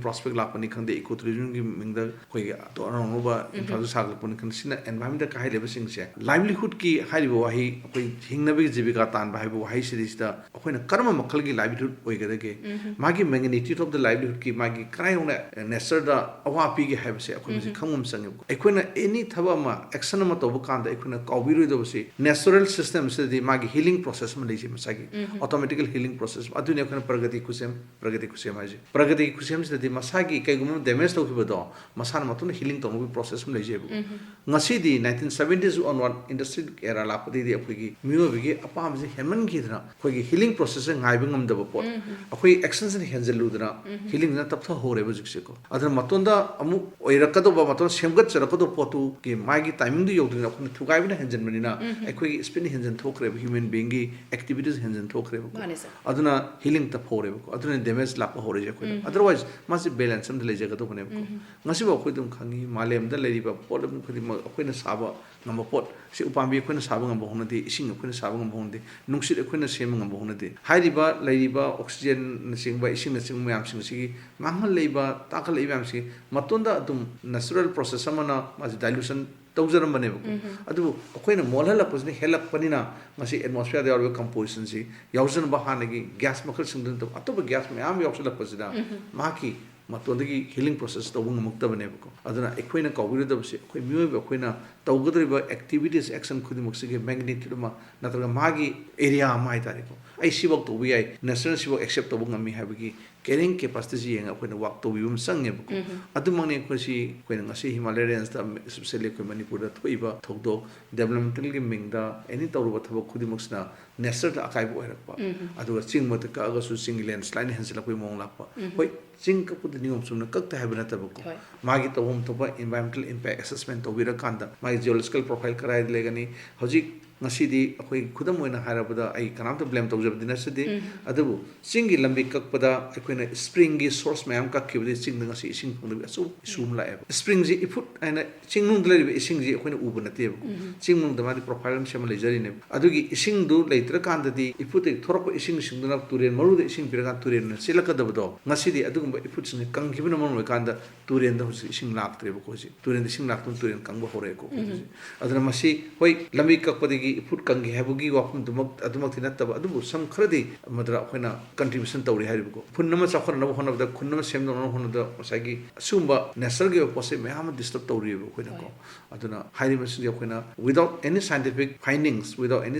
ꯄ꯭ꯔꯣꯁꯄꯦꯛ ꯂꯥꯛꯄꯅꯤ ꯈꯪꯗꯦ, ꯏꯀꯣ ꯇꯨꯔꯤꯖꯝꯒꯤ ꯃꯤꯡꯗ ꯑꯩꯈꯣꯏꯒꯤ ꯑꯅꯧ ꯑꯅꯧꯕ ꯎꯝ꯫ ꯏꯟꯐ꯭ꯔꯥꯁ꯭ꯇ꯭ꯔꯛꯆꯔ ꯁꯥꯒꯠꯂꯛꯄꯅꯤ ꯈꯪꯗꯦ, ꯁꯤꯅ ꯑꯦꯟꯚꯥꯏꯔꯟꯃꯦꯟꯗ ꯀꯥꯏꯍꯜꯂꯤꯕꯁꯤꯡꯁꯦ, ꯂꯥꯏꯚꯂꯤꯍꯨꯗꯀꯤ ꯍꯥꯏꯔꯤꯕ ꯋꯥꯍꯩ, ꯑꯩꯈꯣꯏ ꯍꯤꯡꯅꯕꯒꯤ ꯖꯤꯕꯤꯀꯥ ꯇꯥꯟꯕ ꯍꯥꯏꯕ ꯋꯥꯍꯩꯁꯤꯗꯩꯁꯤꯗ ꯑꯩꯈꯣꯏꯅ ꯀꯔꯝꯕ ꯃꯈꯜꯒꯤ ꯂꯥꯏꯚꯂꯤꯍꯨꯗ ꯑꯣꯏꯒꯗꯒꯦ? ꯎꯝ꯫ ꯃꯥꯒꯤ ꯃꯦꯒꯅꯤꯇ꯭ꯌꯨꯗ ꯑꯣꯐ ꯗ ꯂꯥꯏꯚꯂꯤꯍꯨꯗꯀꯤ ꯃꯥꯒꯤ ꯀꯗꯥꯏꯗ ꯅꯦꯆꯔꯗ ꯑꯋꯥ ꯄꯤꯒꯦ ꯍꯥꯏꯕꯁꯦ ꯑꯩꯈꯣꯏ ꯃꯁꯤ ꯎꯝ꯫ ꯈꯪꯕ ꯑꯃ ꯆꯪꯉꯦꯕꯀꯣ꯫ ꯑꯩꯈꯣꯏꯅ ꯑꯦꯅꯤ ꯊꯕꯛ ꯑꯃ, ꯑꯦꯛꯁꯟ ꯑꯃ ꯇꯧꯕ ꯀꯥꯟꯗ ꯑꯩꯈꯣꯏꯅ ꯀꯥꯎꯕꯤꯔꯣꯏꯗꯕꯁꯤ, ꯅꯦꯆꯔꯦꯜ ꯁꯤꯁꯇꯦꯝꯁꯤꯗꯗꯤ ꯃꯥꯒꯤ ꯍꯤꯂꯤꯡ ꯄ꯭ꯔꯣꯁꯦꯁ ꯑꯃ ꯂꯩꯖꯩ ꯃꯁꯥꯒꯤ, ꯎꯝ꯫ Automatical healing process. ꯑꯗꯨꯅꯤ ꯑꯩꯈꯣꯏꯅ ꯄ꯭ꯔꯒꯇꯤ ꯈꯨꯁꯦꯝ, ꯄ꯭ꯔꯒꯇꯤ ꯈꯨꯁꯦꯝ ꯍꯥꯏꯁꯦ꯫ ꯄ꯭ꯔꯒꯇꯤ ꯈꯨꯁꯦꯝꯁꯤꯗꯗꯤ ꯃꯁꯥꯒꯤ ꯀꯩꯒꯨꯝꯕ ꯑꯃ ꯗꯦꯃꯦꯖ ꯇꯧꯈꯤꯕꯗꯣ ꯃꯁꯥꯅ ꯃꯇꯣꯝꯇ ꯍꯤꯂꯤꯡ ꯇꯧꯅꯕꯒꯤ ꯄ꯭ꯔꯣꯁꯦꯁ ꯑꯃ ꯂꯩꯖꯩꯕꯀꯣ꯫ ꯎꯝ꯫ ꯉꯁꯤꯗꯤ ꯅꯥꯏꯟꯇꯤꯟ ꯁꯕꯦꯟꯇꯤꯁ ꯑꯣꯟꯋꯥꯔꯗ, ꯏꯟꯗꯁꯇ꯭ꯔꯤꯌꯦꯜ ꯑꯦꯔꯥ ꯂꯥꯛꯄꯗꯒꯤꯗꯤ ꯑꯩꯈꯣꯏꯒꯤ ꯃꯤꯑꯣꯏꯕꯒꯤ ꯑꯄꯥꯝꯕꯁꯦ ꯍꯦꯟꯃꯟꯈꯤꯗꯅ ꯑꯩꯈꯣꯏꯒꯤ ꯍꯤꯂꯤꯡ ꯄ꯭ꯔꯣꯁꯦꯁꯁꯦ ꯉꯥꯏꯕ ꯉꯝꯗꯕ ꯄꯣꯠ, ꯎꯝ꯫ ꯑꯩꯈꯣꯏ ꯑꯦꯛꯁꯟꯁꯤꯅ ꯍꯦꯟꯖꯜꯂꯨꯗꯅ ꯎꯝ꯫ ꯍꯤꯂꯤꯡꯁꯤꯅ ꯇꯞꯊꯍꯧꯔꯦꯕ ꯍꯧꯖꯤꯛꯁꯦꯀꯣ꯫ ꯑꯗꯨꯅ ꯃꯇꯣꯟꯗ ꯑꯃꯨꯛ ꯑꯣꯏꯔꯛꯀꯗꯧꯕ, ꯃꯇꯣꯟ ꯁꯦꯝꯒꯠꯆꯔꯛꯀꯗꯧꯕ ꯄꯣꯠꯇꯨꯒꯤ ꯃꯥꯒꯤ ꯇꯥꯏꯃꯤꯡꯗꯨ ꯌꯧꯗ꯭ꯔꯤꯉꯩꯗ ꯑꯩꯈꯣꯏꯅ ꯊꯨꯒꯥꯏꯕꯅ ꯍꯦꯟꯖꯟꯕꯅꯤꯅ ꯎꯝ꯫ ꯑꯩꯈꯣꯏꯒꯤ ꯁ꯭ꯄꯤꯠꯅ ꯍꯦꯟꯖꯟ ꯊꯣꯛꯈ꯭ꯔꯦꯕ, ꯍ꯭ꯌꯨꯃꯦꯟ ꯕꯤꯡꯒꯤ ꯑꯦꯛꯇꯤꯚꯤꯇꯤꯁ ꯍꯦꯟꯖꯟ ꯊꯣꯛꯈ꯭ꯔꯦꯕꯀꯣ꯫ ꯃꯥꯅꯦ, ꯁꯥꯔ꯫ ꯑꯗꯨꯅ ꯍꯤꯂꯤꯡ ꯇꯞꯍꯧꯔꯦꯕꯀꯣ, ꯑꯗꯨꯅ ꯗꯦꯃꯦꯖ ꯂꯥꯛꯄ ꯍꯧꯔꯛꯏꯁꯦ ꯑꯩꯈꯣꯏꯗ꯫ ꯎꯝ꯫ ꯑꯗꯔꯋꯥꯏꯁ ꯃꯥꯁꯤ ꯕꯦꯂꯦꯟꯁ ꯑꯃꯗ ꯂꯩꯖꯒꯗꯧꯕꯅꯦꯕꯀꯣ꯫ ꯎꯝ꯫ ꯉꯁꯤꯐꯥꯎ ꯑꯩꯈꯣꯏ ꯑꯗꯨꯝ ꯈꯪꯉꯤ, ꯃꯥꯂꯦꯝꯗ ꯂꯩꯔꯤꯕ ꯄꯣꯠꯂꯝ ꯈꯨꯗꯤꯡꯃꯛ ꯑꯩꯈꯣꯏꯅ ꯁꯥꯕ ꯉꯝꯕ ꯄꯣꯠ, ꯁꯤ ꯎꯄꯥꯝꯕꯤ ꯑꯩꯈꯣꯏꯅ ꯁꯥꯕ ꯉꯝꯕ ꯍꯧꯅꯗꯦ, ꯏꯁꯤꯡ ꯑꯩꯈꯣꯏꯅ ꯁꯥꯕ ꯉꯝꯕ ꯍꯧꯅꯗꯦ, ꯅꯨꯡꯁꯤꯠ ꯑꯩꯈꯣꯏꯅ ꯁꯦꯝꯕ ꯉꯝꯕ ꯍꯧꯅꯗꯦ꯫ ꯍꯥꯏꯔꯤꯕ ꯂꯩꯔꯤꯕ ꯑꯣꯛꯁꯤꯖꯦꯟꯅꯆꯤꯡꯕ, ꯏꯁꯤꯡꯅꯆꯤꯡꯕ ꯃꯌꯥꯝꯁꯤꯡ ꯑꯁꯤꯒꯤ ꯃꯥꯡꯍꯜꯂꯛꯏꯕ, ꯇꯥꯛꯍꯜꯂꯛꯏꯕ ꯃꯌꯥꯝꯁꯤ ꯃꯇꯣꯟꯗ ꯑꯗꯨꯝ ꯅꯦꯆꯔꯦꯜ ꯄ꯭ꯔꯣꯁꯦꯁ ꯑꯃꯅ ꯃꯥꯁꯤ ꯗꯥꯏꯂꯨꯁꯟ ꯇꯧꯖꯔꯝꯕꯅꯦꯕꯀꯣ꯫ ꯎꯝ꯫ ꯑꯗꯨꯕꯨ ꯑꯩꯈꯣꯏꯅ ꯃꯣꯠꯍꯜꯂꯛꯄꯁꯤꯅ ꯍꯦꯜꯂꯛꯄꯅꯤꯅ ꯉꯁꯤ ꯑꯦꯠꯃꯣꯁꯐꯤꯌꯔꯗ ꯌꯥꯎꯔꯤꯕ ꯀꯝꯄꯣꯖꯤꯁꯟꯁꯤ ꯌꯥꯎꯖꯅꯕ ꯍꯥꯟꯅꯒꯤ ꯒ꯭ꯌꯥꯁ ꯃꯈꯜꯁꯤꯡꯗꯨ ꯅꯠꯇꯕ ꯑꯇꯣꯞꯄ ꯒ꯭ꯌꯥꯁ ꯃꯌꯥꯝ ꯌꯥꯎꯁꯜꯂꯛꯄꯁꯤꯗ ꯎꯝ꯫ ꯃꯍꯥꯛꯀꯤ ꯃꯇꯣꯟꯗꯒꯤ ꯍꯤꯂꯤꯡ ꯄ꯭ꯔꯣꯁꯦꯁ ꯇꯧꯕ ꯉꯝꯃꯛꯇꯕꯅꯦꯕꯀꯣ꯫ ꯑꯗꯨꯅ ꯑꯩꯈꯣꯏꯅ ꯀꯥꯎꯕꯤꯔꯣꯏꯗꯕꯁꯤ, ꯑꯩꯈꯣꯏ ꯃꯤꯑꯣꯏꯕ ꯑꯩꯈꯣꯏꯅ ꯇꯧꯒꯗꯧꯔꯤꯕ ꯑꯦꯛꯇꯤꯚꯤꯇꯤꯁ, ꯑꯦꯛꯁꯟ ꯈꯨꯗꯤꯡꯃꯛꯁꯤꯒꯤ ꯃꯦꯒꯅꯤꯇ꯭ꯌꯨꯗ ꯑꯃ ꯅꯠꯇ꯭ꯔꯒ ꯃꯥꯒꯤ ꯑꯦꯔꯤꯌꯥ ꯑꯃ ꯍꯥꯏ ꯇꯥꯔꯦꯀꯣ꯫ ꯑꯩ ꯁꯤꯐꯧ ꯇꯧꯕ ꯌꯥꯏ, ꯅꯦꯆꯔꯅ ꯁꯤꯐꯧ ꯑꯦꯛꯁꯦꯞ ꯇꯧꯕ ꯉꯝꯃꯤ ꯍꯥꯏꯕꯒꯤ ꯀꯦꯔꯤꯡ ꯀꯦꯄꯥꯁꯤꯇꯤꯁꯤ ꯌꯦꯡꯉꯒ ꯑꯩꯈꯣꯏꯅ ꯋꯥꯛ ꯇꯧꯕꯤꯕ ꯑꯃ ꯆꯪꯉꯦꯕꯀꯣ꯫ ꯑꯗꯨꯃꯛꯅꯤ ꯑꯩꯈꯣꯏꯁꯤ, ꯑꯩꯈꯣꯏꯅ ꯉꯁꯤ ꯍꯤꯃꯥꯂꯌ ꯔꯦꯟꯖꯇ, especially ꯑꯩꯈꯣꯏ ꯃꯅꯤꯄꯨꯔꯗ ꯊꯣꯛꯏꯕ ꯊꯧꯗꯣꯛ, ꯗꯦꯕꯂꯞꯃꯦꯟꯇꯦꯜꯒꯤ ꯃꯤꯡꯗ ꯑꯦꯅꯤ ꯇꯧꯔꯨꯕ ꯊꯕꯛ ꯈꯨꯗꯤꯡꯃꯛꯁꯤꯅ ꯅꯦꯆꯔꯗ ꯑꯀꯥꯏꯕ ꯑꯣꯏꯔꯛꯄ, ꯑꯗꯨꯒ ꯆꯤꯡ ꯃꯊꯛ ꯀꯛꯑꯒꯁꯨ ꯆꯤꯡꯒꯤ ꯂꯦꯟꯁ꯭ꯂꯥꯏꯗꯅ ꯍꯦꯟꯖꯜꯂꯛꯄꯒꯤ ꯃꯑꯣꯡ ꯂꯥꯛꯄ꯫ ꯍꯣꯏ, ꯆꯤꯡ ꯀꯛꯄꯗ ꯅꯤꯌꯣꯝ ꯆꯨꯝꯅ ꯀꯛꯇꯦ ꯍꯥꯏꯕ ꯅꯠꯇꯕꯀꯣ, ꯍꯣꯏ꯫ ꯃꯥꯒꯤ ꯇꯧꯐꯝ ꯊꯣꯛꯄ environmental impact assessment ꯇꯧꯕꯤꯔꯀꯥꯟꯗ ꯃꯥꯒꯤ geological profile ꯀꯗꯥꯏꯗ ꯂꯩꯒꯅꯤ꯫ ꯍꯧꯖꯤꯛ ꯉꯁꯤꯗꯤ ꯑꯩꯈꯣꯏ ꯈꯨꯗꯝ ꯑꯣꯏꯅ ꯍꯥꯏꯔꯕꯗ, ꯑꯩ ꯀꯅꯥꯝꯇ blame ꯇꯧꯖꯕꯗꯤ ꯅꯠꯆꯗꯦ, ꯑꯗꯨꯕꯨ ꯆꯤꯡꯒꯤ ꯂꯝꯕꯤ ꯀꯛꯄꯗ ꯑꯩꯈꯣꯏꯅ springꯒꯤ source ꯃꯌꯥꯝ ꯀꯛꯈꯤꯕꯗꯒꯤ ꯆꯤꯡꯗ ꯉꯁꯤ ꯏꯁꯤꯡ ꯐꯪꯗꯕ ꯑꯆꯧꯕ issue ꯑꯃ ꯂꯥꯛꯑꯦꯕ꯫ Springꯁꯤ ꯏꯐꯨꯠ ꯍꯥꯏꯅ ꯆꯤꯡꯅꯨꯡꯗ ꯂꯩꯔꯤꯕ ꯏꯁꯤꯡꯁꯤ ꯑꯩꯈꯣꯏꯅ ꯎꯕ ꯅꯠꯇꯦꯕ꯫ ꯆꯤꯡꯅꯨꯡꯗ ꯃꯥꯗꯤ profile ꯑꯃ ꯁꯦꯝꯃ ꯂꯩꯖꯔꯤꯅꯦꯕ꯫ ꯑꯗꯨꯒꯤ ꯏꯁꯤꯡꯗꯨ ꯂꯩꯇ꯭ꯔꯀꯥꯟꯗꯗꯤ ꯏꯐꯨꯠꯇꯒꯤ ꯊꯣꯔꯛꯄ ꯏꯁꯤꯡꯁꯤꯡꯗꯨꯅ ꯇꯨꯔꯦꯜ ꯃꯔꯨꯗ ꯏꯁꯤꯡ ꯄꯤꯔꯀꯥꯟꯗ ꯇꯨꯔꯦꯜꯅ ꯆꯦꯜꯂꯛꯀꯗꯕꯗꯣ, ꯉꯁꯤꯗꯤ ꯑꯗꯨꯒꯨꯝꯕ ꯏꯐꯨꯠꯁꯤꯡꯁꯦ ꯀꯪꯈꯤꯕꯅ ꯃꯔꯝ ꯑꯣꯏꯔꯀꯥꯟꯗ ꯇꯨꯔꯦꯜꯗ ꯍꯧꯖꯤꯛ ꯏꯁꯤꯡ ꯂꯥꯛꯇ꯭ꯔꯦꯕꯀꯣ꯫ ꯍꯧꯖꯤꯛ ꯇꯨꯔꯦꯜꯗ ꯏꯁꯤꯡ ꯂꯥꯛꯇꯨꯅ ꯇꯨꯔꯦꯜ ꯀꯪꯕ ꯍꯧꯔꯛꯑꯦꯀꯣ ꯑꯩꯈꯣꯏ ꯍꯧꯖꯤꯛ꯫ ꯑꯗꯨꯅ ꯃꯁꯤ, ꯍꯣꯏ, ꯂꯝꯕꯤ ꯀꯛꯄꯗꯒꯤ ꯏꯐꯨꯠ ꯀꯪꯈꯤ ꯍꯥꯏꯕꯒꯤ ꯋꯥꯐꯝꯗꯨꯃꯛ, ꯑꯗꯨꯃꯛꯇꯤ ꯅꯠꯇꯕ, ꯑꯗꯨꯕꯨ ꯁꯝ ꯈꯔꯗꯤ ꯃꯗꯨꯗ ꯑꯩꯈꯣꯏꯅ contribution ꯇꯧꯔꯤ ꯍꯥꯏꯔꯤꯕꯀꯣ꯫ ꯈꯨꯟ ꯑꯃ ꯆꯥꯎꯈꯠꯅꯅꯕ ꯍꯣꯠꯅꯕꯗ, ꯈꯨꯟ ꯑꯃ ꯁꯦꯝꯗꯣꯛꯅꯕ ꯍꯣꯠꯅꯕꯗ ꯉꯁꯥꯏꯒꯤ ꯑꯁꯤꯒꯨꯝꯕ natureꯒꯤ ꯑꯣꯏꯕ ꯄꯣꯠꯁꯦ ꯃꯌꯥꯝ ꯑꯃ disturb ꯇꯧꯔꯤꯕ ꯑꯩꯈꯣꯏꯅꯀꯣ꯫ ꯍꯣꯏ꯫ ꯑꯗꯨꯅ ꯍꯥꯏꯔꯤꯕꯁꯤꯡꯁꯦ ꯑꯩꯈꯣꯏꯅ without any scientific findings, without any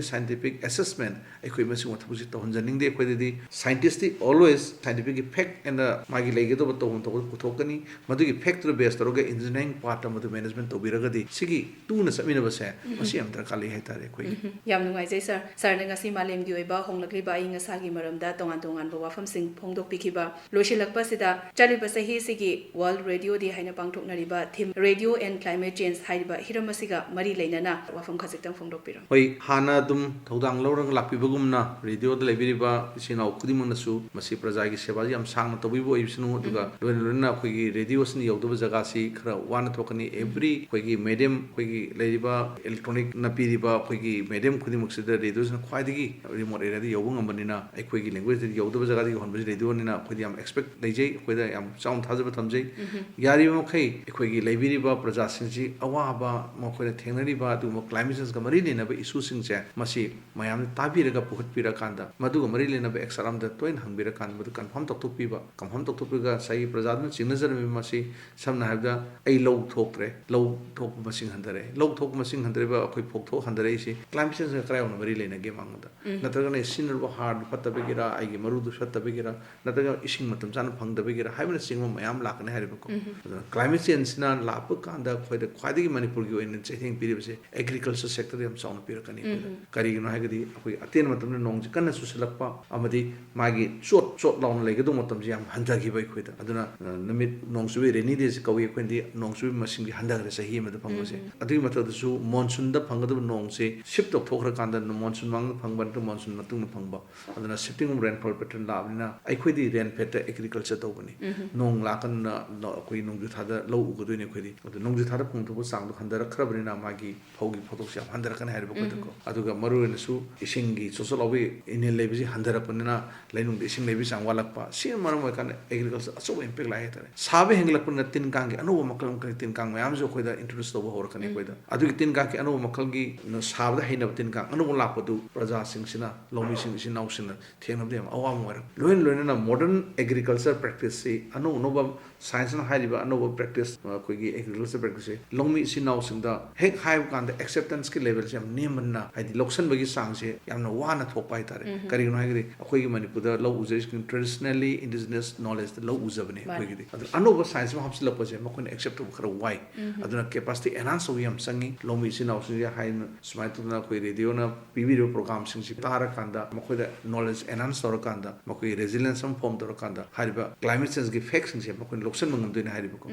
scientific assessment, ꯑꯩꯈꯣꯏ ꯃꯁꯤꯒꯨꯝꯕ ꯊꯕꯛꯁꯤ ꯇꯧꯍꯟꯖꯅꯤꯡꯗꯦ꯫ ꯑꯩꯈꯣꯏꯗꯗꯤ scientistꯇꯤ always scientificꯀꯤ fact and ꯃꯥꯒꯤ ꯂꯩꯒꯗꯕ ꯇꯧꯐꯝ ꯊꯣꯛꯄꯗꯨ ꯄꯨꯊꯣꯛꯀꯅꯤ꯫ ꯃꯗꯨꯒꯤ factꯇꯨꯗ base ꯇꯧꯔꯒ engineering partꯇ ꯃꯗꯨ management ꯇꯧꯕꯤꯔꯒꯗꯤ ꯁꯤꯒꯤ ꯇꯨꯅ ꯆꯠꯃꯤꯟꯅꯕꯁꯦ ꯃꯁꯤ ꯌꯥꯝ ꯗꯔꯀꯥꯔ ꯂꯩ ꯍꯥꯏꯇꯥꯔꯦ ꯑꯩꯈꯣꯏꯒꯤ꯫ ꯎꯝ, ꯌꯥꯝ ꯅꯨꯡꯉꯥꯏꯖꯩ ꯁꯥꯔ꯫ ꯁꯥꯔꯅ ꯉꯁꯤ ꯃꯥꯂꯦꯝꯒꯤ ꯑꯣꯏꯕ ꯍꯣꯡꯂꯛꯂꯤꯕ ꯑꯏꯪ ꯑꯁꯥꯒꯤ ꯃꯔꯝꯗ ꯇꯣꯉꯥꯟ ꯇꯣꯉꯥꯟꯕ ꯋꯥꯐꯝꯁꯤꯡ ꯐꯣꯡꯗꯣꯛꯄꯤꯈꯤꯕ꯫ ꯂꯣꯏꯁꯤꯜꯂꯛꯄꯁꯤꯗ, ꯆꯠꯂꯤꯕ ꯆꯍꯤꯁꯤꯒꯤ World Radio Day ꯍꯥꯏꯅ ꯄꯥꯡꯊꯣꯛꯅꯔꯤꯕ theme Radio and Climate Change ꯍꯥꯏꯔꯤꯕ ꯍꯤꯔꯝ ꯑꯁꯤꯒ ꯃꯔꯤ ꯂꯩꯅꯅ ꯋꯥꯐꯝ ꯈꯖꯤꯛꯇꯪ ꯐꯣꯡꯗꯣꯛꯄꯤꯔꯝꯃꯨ꯫ ꯍꯣꯏ, ꯍꯥꯟꯅ ꯑꯗꯨꯝ ꯊꯧꯗꯥꯡ ꯂꯧꯔꯒ ꯂꯥꯛꯄꯤꯕꯒꯨꯝꯅ radioꯗ ꯂꯩꯕꯤꯔꯤꯕ ꯏꯆꯤꯟ ꯏꯅꯥꯎ ꯈꯨꯗꯤꯡꯃꯛꯅꯁꯨ ꯃꯁꯤ ꯄ꯭ꯔꯖꯥꯒꯤ ꯁꯦꯕꯥꯁꯤ ꯌꯥꯝ ꯁꯥꯡꯅ ꯇꯧꯕꯤꯕ ꯑꯣꯏꯕꯤꯁꯅꯨ, ꯑꯗꯨꯒ ꯎꯝ꯫ ꯂꯣꯏꯅ ꯂꯣꯏꯅꯅ ꯑꯩꯈꯣꯏꯒꯤ radioꯁꯤꯅ ꯌꯧꯗꯕ ꯖꯒꯥꯁꯤ ꯈꯔ ꯋꯥꯅ ꯊꯣꯛꯀꯅꯤ꯫ ꯎꯝ꯫ Every ꯑꯩꯈꯣꯏꯒꯤ medium, ꯑꯩꯈꯣꯏꯒꯤ ꯂꯩꯔꯤꯕ electronicꯅ ꯄꯤꯔꯤꯕ ꯑꯩꯈꯣꯏꯒꯤ medium ꯈꯨꯗꯤꯡꯃꯛꯁꯤꯗ radioꯁꯤꯅ ꯈ꯭ꯋꯥꯏꯗꯒꯤ remote areaꯗ ꯌꯧꯕ ꯉꯝꯕꯅꯤꯅ, ꯑꯩꯈꯣꯏꯒꯤ languageetꯗꯤ ꯌꯧꯗꯕ ꯖꯒꯥꯗ ꯌꯧꯍꯟꯕꯁꯤ radioꯅꯤꯅ ꯑꯩꯈꯣꯏꯗ ꯌꯥꯝ expect ꯂꯩꯖꯩ, ꯑꯩꯈꯣꯏꯗ ꯌꯥꯝ ꯆꯥꯎꯅ ꯊꯥꯖꯕ ꯊꯝꯖꯩ꯫ ꯎꯝ꯫ ꯌꯥꯔꯤꯕ ꯃꯈꯩ ꯑꯩꯈꯣꯏꯒꯤ ꯂꯩꯕꯤꯔꯤꯕ ꯄ꯭ꯔꯖꯥꯁꯤꯡꯁꯤ ꯑꯋꯥꯕ, ꯃꯈꯣꯏꯅ ꯊꯦꯡꯅꯔꯤꯕ ꯑꯗꯨꯒꯨꯝꯕ climate changeꯒ ꯃꯔꯤ ꯂꯩꯅꯕ issueꯁꯤꯡꯁꯦ ꯃꯁꯤ ꯃꯌꯥꯝꯅ ꯇꯥꯕꯤꯔꯒ ꯄꯨꯈꯠꯄꯤꯔꯀꯥꯟꯗ, ꯃꯗꯨꯒ ꯃꯔꯤ ꯂꯩꯅꯕ X R ꯑꯃꯗ ꯇꯣꯏꯅ ꯍꯪꯕꯤꯔꯀꯥꯟꯗ ꯃꯗꯨ confirm ꯇꯧꯊꯣꯛꯄꯤꯕ, confirm ꯇꯧꯊꯣꯛꯄꯤꯔꯒ ꯉꯁꯥꯏꯒꯤ ꯄ꯭ꯔꯖꯥꯗꯨꯅ ꯆꯤꯡꯅꯖꯔꯝꯃꯤꯕ ꯃꯁꯤ, ꯁꯝꯅ ꯍꯥꯏꯔꯕꯗ, ꯑꯩ ꯂꯧ ꯊꯣꯛꯇ꯭ꯔꯦ, ꯂꯧ ꯊꯣꯛꯄ ꯃꯁꯤꯡ ꯍꯟꯊꯔꯛꯑꯦ, ꯂꯧ ꯊꯣꯛꯄ ꯃꯁꯤꯡ ꯍꯟꯊꯔꯤꯕ ꯑꯩꯈꯣꯏ ꯐꯧ ꯊꯣꯛ ꯍꯟꯊꯔꯛꯏꯁꯤ ꯀ꯭ꯂꯥꯏꯃꯦꯠ ꯆꯦꯟꯖꯀ ꯀꯔꯥꯏ ꯌꯧꯅ ꯃꯔꯤ ꯂꯩꯅꯒꯦ ꯃꯉꯣꯟꯗ? ꯅꯠꯇ꯭ꯔꯒꯅ ꯁꯤꯖꯤꯟꯅꯔꯤꯕ ꯍꯥꯔꯗꯨ ꯐꯠꯇꯕꯒꯤꯔ, ꯑꯩꯒꯤ ꯃꯔꯨꯗꯨ ꯐꯠꯇꯕꯒꯤꯔ, ꯅꯠꯇ꯭ꯔꯒ ꯏꯁꯤꯡ ꯃꯇꯝ ꯆꯥꯅ ꯐꯪꯗꯕꯒꯤꯔ ꯍꯥꯏꯕꯅꯆꯤꯡꯕ ꯃꯌꯥꯝ ꯂꯥꯛꯀꯅꯤ ꯍꯥꯏꯔꯤꯕꯀꯣ꯫ ꯑꯗꯨꯅ ꯀ꯭ꯂꯥꯏꯃꯦꯠ ꯆꯦꯟꯖꯁꯤꯅ ꯂꯥꯛꯄ ꯀꯥꯟꯗ ꯑꯩꯈꯣꯏꯗ ꯈ꯭ꯋꯥꯏꯗꯒꯤ ꯃꯅꯤꯄꯨꯔꯒꯤ ꯑꯣꯏꯅ ꯆꯩꯊꯦꯡ ꯄꯤꯔꯤꯕꯁꯦ ꯑꯦꯒ꯭ꯔꯤꯀꯜꯆꯔ ꯁꯦꯛꯇꯔꯗ ꯌꯥꯝ ꯆꯥꯎꯅ ꯄꯤꯔꯛꯀꯅꯤ ꯑꯩꯈꯣꯏꯗ꯫ ꯀꯔꯤꯒꯤꯅꯣ ꯍꯥꯏꯔꯒꯗꯤ ꯑꯩꯈꯣꯏ ꯑꯇꯦꯟꯕ ꯃꯇꯝꯗ ꯅꯣꯡꯁꯦ ꯀꯟꯅ ꯆꯨꯁꯤꯜꯂꯛꯄ ꯑꯃꯗꯤ ꯃꯥꯒꯤ ꯆꯣꯠ ꯆꯣꯠ ꯂꯥꯎꯅ ꯂꯩꯒꯗꯧꯕ ꯃꯇꯝꯁꯦ ꯌꯥꯝ ꯍꯟꯊꯈꯤꯕ ꯑꯩꯈꯣꯏꯗ꯫ ꯑꯗꯨꯅ, ꯑ, ꯅꯨꯃꯤꯠ ꯅꯣꯡ ꯆꯨꯕꯒꯤ ꯔꯦꯅꯤ ꯗꯦꯁꯦ ꯀꯧꯏ ꯑꯩꯈꯣꯏꯅꯗꯤ, ꯅꯣꯡ ꯆꯨꯕꯒꯤ ꯃꯁꯤꯡꯗꯤ ꯍꯟꯊꯈ꯭ꯔꯦ ꯆꯍꯤ ꯑꯃꯗ ꯐꯪꯕꯁꯦ꯫ ꯑꯗꯨꯒꯤ ꯃꯊꯛꯇꯁꯨ ꯃꯣꯟꯁꯨꯟꯗ ꯐꯪꯒꯗꯕ ꯅꯣꯡꯁꯦ ꯁꯤꯞ ꯇꯧꯊꯣꯛꯈ꯭ꯔꯀꯥꯟꯗ ꯃꯣꯟꯁꯨꯟ ꯃꯃꯥꯡꯗ ꯐꯪꯕ ꯅꯠꯇ꯭ꯔꯒ ꯃꯣꯟꯁꯨꯟ ꯃꯇꯨꯡꯗ ꯐꯪꯕ, ꯑꯗꯨꯅ shifting of rainfall pattern ꯂꯥꯛꯑꯕꯅꯤꯅ ꯑꯩꯈꯣꯏꯗꯤ ꯔꯦꯟ ꯐꯦꯠꯇ ꯑꯦꯒ꯭ꯔꯤꯀꯜꯆꯔ ꯇꯧꯕꯅꯤ꯫ ꯅꯣꯡ ꯂꯥꯛꯀꯟꯗ ꯅ-, ꯑꯩꯈꯣꯏ ꯅꯣꯡꯖꯨ ꯊꯥꯗ ꯂꯧ ꯎꯒꯗꯣꯏꯅꯤ ꯑꯩꯈꯣꯏꯗꯤ꯫ ꯑꯗꯨ ꯅꯣꯡꯖꯨ ꯊꯥꯗ ꯐꯪꯊꯣꯛꯄ ꯆꯥꯡꯗꯣ ꯍꯟꯊꯔꯛꯈ꯭ꯔꯕꯅꯤꯅ ꯃꯥꯒꯤ ꯐꯧꯒꯤ ꯄꯣꯠꯊꯣꯛꯁꯦ ꯌꯥꯝ ꯍꯟꯊꯔꯛꯀꯅꯤ ꯍꯥꯏꯔꯤꯕ ꯑꯩꯈꯣꯏꯗꯀꯣ꯫ ꯑꯗꯨꯒ ꯃꯔꯨ ꯑꯣꯏꯅꯁꯨ ꯏꯁꯤꯡꯒꯤ ꯆꯣꯠ ꯆꯣꯠ ꯂꯥꯎꯕꯒꯤ ꯏꯅꯤꯜ ꯂꯩꯕꯁꯤ ꯍꯟꯊꯔꯛꯄꯅꯤꯅ ꯂꯩꯅꯨꯡꯗ ꯏꯁꯤꯡ ꯂꯩꯕꯒꯤ ꯆꯥꯡ ꯋꯥꯠꯂꯛꯄ, ꯁꯤꯅ ꯃꯔꯝ ꯑꯣꯏꯔꯀꯥꯟꯗ ꯑꯦꯒ꯭ꯔꯤꯀꯜꯆꯔ ꯑꯆꯧꯕ ꯏꯝꯄꯦꯛ ꯂꯥꯛꯑꯦ ꯍꯥꯏꯇꯥꯔꯦ꯫ ꯁꯥꯕ ꯍꯦꯟꯒꯠꯂꯛꯄꯅꯤꯅ ꯇꯤꯟ ꯀꯥꯡꯒꯤ ꯑꯅꯧꯕ ꯃꯈꯜ ꯃꯈꯜꯒꯤ ꯇꯤꯟ ꯀꯥꯡ ꯃꯌꯥꯝꯁꯨ ꯑꯩꯈꯣꯏꯗ ꯏꯟꯇ꯭ꯔꯣꯗ꯭ꯌꯨꯁ ꯇꯧꯕ ꯍꯧꯔꯛꯀꯅꯤ ꯑꯩꯈꯣꯏꯗ꯫ ꯑꯗꯨꯒꯤ ꯇꯤꯟ ꯀꯥꯡꯒꯤ ꯑꯅꯧꯕ ꯃꯈꯜꯒꯤ ꯁꯥꯕꯗ ꯍꯩꯅꯕ ꯇꯤꯟ ꯀꯥꯡ ꯑꯅꯧꯕ ꯂꯥꯛꯄꯗꯨ ꯄ꯭ꯔꯖꯥꯁꯤꯡꯁꯤꯅ, ꯂꯧꯃꯤꯁꯤꯡ, ꯏꯆꯤꯟ ꯏꯅꯥꯎꯁꯤꯡꯅ ꯊꯦꯡꯅꯕꯗ ꯌꯥꯝ ꯑꯋꯥꯕ ꯑꯣꯏꯔꯛꯄ꯫ ꯂꯣꯏꯅ ꯂꯣꯏꯅꯅ ꯃꯣꯗꯔꯟ ꯑꯦꯒ꯭ꯔꯤꯀꯜꯆꯔ ꯄ꯭ꯔꯦꯛꯇꯤꯁꯁꯤ ꯑꯅꯧ ꯑꯅꯧꯕ ꯁꯥꯏꯟꯁꯅ ꯍꯥꯏꯔꯤꯕ ꯑꯅꯧꯕ ꯄ꯭ꯔꯦꯛꯇꯤꯁ, ꯑꯩꯈꯣꯏꯒꯤ ꯑꯦꯒ꯭ꯔꯤꯀꯜꯆꯔ ꯄ꯭ꯔꯦꯛꯇꯤꯁꯁꯦ ꯂꯧꯃꯤ ꯏꯆꯤꯟ ꯏꯅꯥꯎꯁꯤꯡꯗ ꯍꯦꯛ ꯍꯥꯏꯕ ꯀꯥꯟꯗ ꯑꯦꯛꯁꯦꯞꯇꯦꯟꯁꯀꯤ ꯂꯦꯚꯦꯜꯁꯦ ꯌꯥꯝ ꯅꯦꯝꯕꯅꯤꯅ, ꯍꯥꯏꯗꯤ ꯂꯧꯁꯟꯕꯒꯤ ꯆꯥꯡꯁꯦ ꯌꯥꯝꯅ ꯋꯥꯅ ꯊꯣꯛꯄ ꯍꯥꯏꯇꯥꯔꯦ꯫ ꯀꯔꯤꯒꯤꯅꯣ ꯍꯥꯏꯔꯒꯗꯤ ꯑꯩꯈꯣꯏꯒꯤ ꯃꯅꯤꯄꯨꯔꯗ ꯂꯧ ꯎꯖꯔꯤꯁꯤꯡ traditionally indigenous knowledgeꯇ ꯂꯧ ꯎꯖꯕꯅꯦ ꯑꯩꯈꯣꯏꯒꯤꯗꯤ꯫ ꯑꯗꯨꯅ ꯑꯅꯧꯕ ꯁꯥꯏꯟꯁ ꯑꯃ ꯍꯥꯞꯆꯤꯜꯂꯛꯄꯁꯦ ꯃꯈꯣꯏꯅ ꯑꯦꯛꯁꯦꯞ ꯇꯧꯕ ꯈꯔ ꯋꯥꯏ꯫ ꯑꯗꯨꯅ ꯀꯦꯄꯥꯁꯤꯇꯤ ꯑꯦꯟꯍꯥꯟꯁ ꯇꯧꯕ ꯌꯥꯝ ꯆꯪꯉꯤ꯫ ꯂꯧꯃꯤ ꯏꯆꯤꯟ ꯏꯅꯥꯎꯁꯤꯡꯁꯦ ꯍꯥꯏꯅ ꯁꯨꯃꯥꯏꯅ ꯇꯧꯗꯅ ꯑꯩꯈꯣꯏ ꯔꯦꯗꯤꯑꯣꯅ ꯄꯤꯕꯤꯔꯤꯕ ꯄ꯭ꯔꯣꯒ꯭ꯔꯥꯝꯁꯤꯡꯁꯤ ꯇꯥꯔꯀꯥꯟꯗ ꯃꯈꯣꯏꯗ ꯅꯣꯂꯦꯖ ꯑꯦꯟꯍꯥꯟꯁ ꯇꯧꯔꯀꯥꯟꯗ ꯃꯈꯣꯏꯒꯤ ꯔꯦꯖꯤꯂꯤꯌꯦꯟꯁ ꯑꯃ ꯐꯣꯔꯝ ꯇꯧꯔꯀꯥꯟꯗ ꯍꯥꯏꯔꯤꯕ ꯀ꯭ꯂꯥꯏꯃꯦꯠ ꯆꯦꯟꯖꯀꯤ ꯐꯦꯛꯁꯤꯡꯁꯦ ꯃꯈꯣꯏꯅ ꯂꯧꯁꯤꯟꯕ ꯉꯝꯗꯣꯏꯅꯦ ꯍꯥꯏꯔꯤꯕꯀꯣ꯫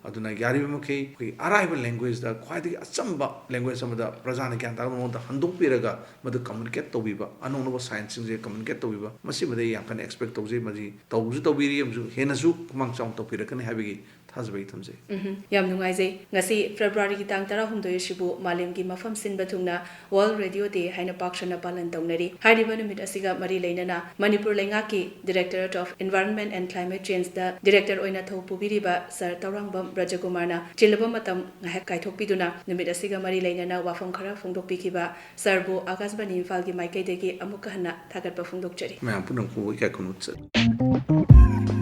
ꯑꯗꯨꯅ ꯌꯥꯔꯤꯕ ꯃꯈꯩ ꯑꯩꯈꯣꯏꯒꯤ ꯑꯔꯥꯏꯕ ꯂꯦꯡꯒ꯭ꯋꯦꯖꯇ, ꯈ꯭ꯋꯥꯏꯗꯒꯤ ꯑꯆꯝꯕ ꯂꯦꯡꯒ꯭ꯋꯦꯖ ꯑꯃꯗ ꯄ꯭ꯔꯖꯥꯅ ꯒ꯭ꯌꯥꯟ ꯇꯥꯕ ꯃꯑꯣꯡꯗ ꯍꯟꯗꯣꯛꯄꯤꯔꯒ ꯃꯗꯨ ꯀꯝꯃꯨꯅꯤꯀꯦꯠ ꯇꯧꯕꯤꯕ, ꯑꯅꯧ ꯑꯅꯧꯕ ꯁꯥꯏꯟꯁꯁꯤꯡꯁꯦ ꯀꯝꯃꯨꯅꯤꯀꯦꯠ ꯇꯧꯕꯤꯕ, ꯃꯁꯤꯃꯗꯤ ꯑꯩ ꯌꯥꯝ ꯀꯟꯅ ꯑꯦꯛꯁꯄꯦꯛ ꯇꯧꯖꯩ꯫ ꯃꯁꯤ ꯇꯧꯕꯁꯨ ꯇꯧꯕꯤꯔꯤ ꯑꯃꯁꯨꯡ ꯍꯦꯟꯅꯁꯨ ꯈꯨꯃꯥꯡ ꯆꯥꯎꯅ ꯇꯧꯕꯤꯔꯛꯀꯅꯤ ꯍꯥꯏꯕꯒꯤ ꯊꯥꯖꯕ ꯑꯩ ꯊꯝꯖꯩ꯫ ꯎꯝꯍꯨꯝ꯫ ꯌꯥꯝ ꯅꯨꯡꯉꯥꯏꯖꯩ꯫ ꯉꯁꯤ ꯐꯦꯕ꯭ꯔꯨꯋꯥꯔꯤꯒꯤ ꯇꯥꯡ ꯇꯔꯥꯍꯨꯝꯗꯣꯏ ꯑꯁꯤꯕꯨ ꯃꯥꯂꯦꯝꯒꯤ ꯃꯐꯝ ꯁꯤꯟꯕ ꯊꯨꯡꯅ World Radio Day ꯍꯥꯏꯅ ꯄꯥꯛ ꯁꯟꯅ ꯄꯥꯂꯟ ꯇꯧꯅꯔꯤ꯫ ꯍꯥꯏꯔꯤꯕ ꯅꯨꯃꯤꯠ ꯑꯁꯤꯒ ꯃꯔꯤ ꯂꯩꯅꯅ ꯃꯅꯤꯄꯨꯔ ꯂꯩꯉꯥꯛꯀꯤ Directorate of Environment and Climate Changeꯗ ꯗꯤꯔꯦꯛꯇꯔ ꯑꯣꯏꯅ ꯊꯧ ꯄꯨꯕꯤꯔꯤꯕ ꯁꯥꯔ ꯇꯧꯔꯥꯡꯕꯝ ꯕ꯭ꯔꯖꯀꯨꯃꯥꯔꯅ ꯆꯤꯜꯂꯕ ꯃꯇꯝ ꯉꯥꯏꯍꯥꯛ ꯀꯥꯏꯊꯣꯛꯄꯤꯗꯨꯅ ꯅꯨꯃꯤꯠ ꯑꯁꯤꯒ ꯃꯔꯤ ꯂꯩꯅꯅ ꯋꯥꯐꯝ ꯈꯔ ꯐꯣꯡꯗꯣꯛꯄꯤꯈꯤꯕ ꯁꯥꯔꯕꯨ ꯑꯥꯀꯥꯁꯕꯥꯅꯤ ꯏꯝꯐꯥꯜꯒꯤ ꯃꯥꯏꯀꯩꯗꯒꯤ ꯑꯃꯨꯛꯀ ꯍꯟꯅ ꯊꯥꯒꯠꯄ ꯐꯣꯡꯗꯣꯛꯆꯔꯤ꯫ ꯃꯌꯥꯝ ꯄꯨꯝꯅꯃꯛꯄꯨ ꯏꯀꯥꯏ ꯈꯨꯝꯅꯕ ꯆꯠꯂꯤ꯫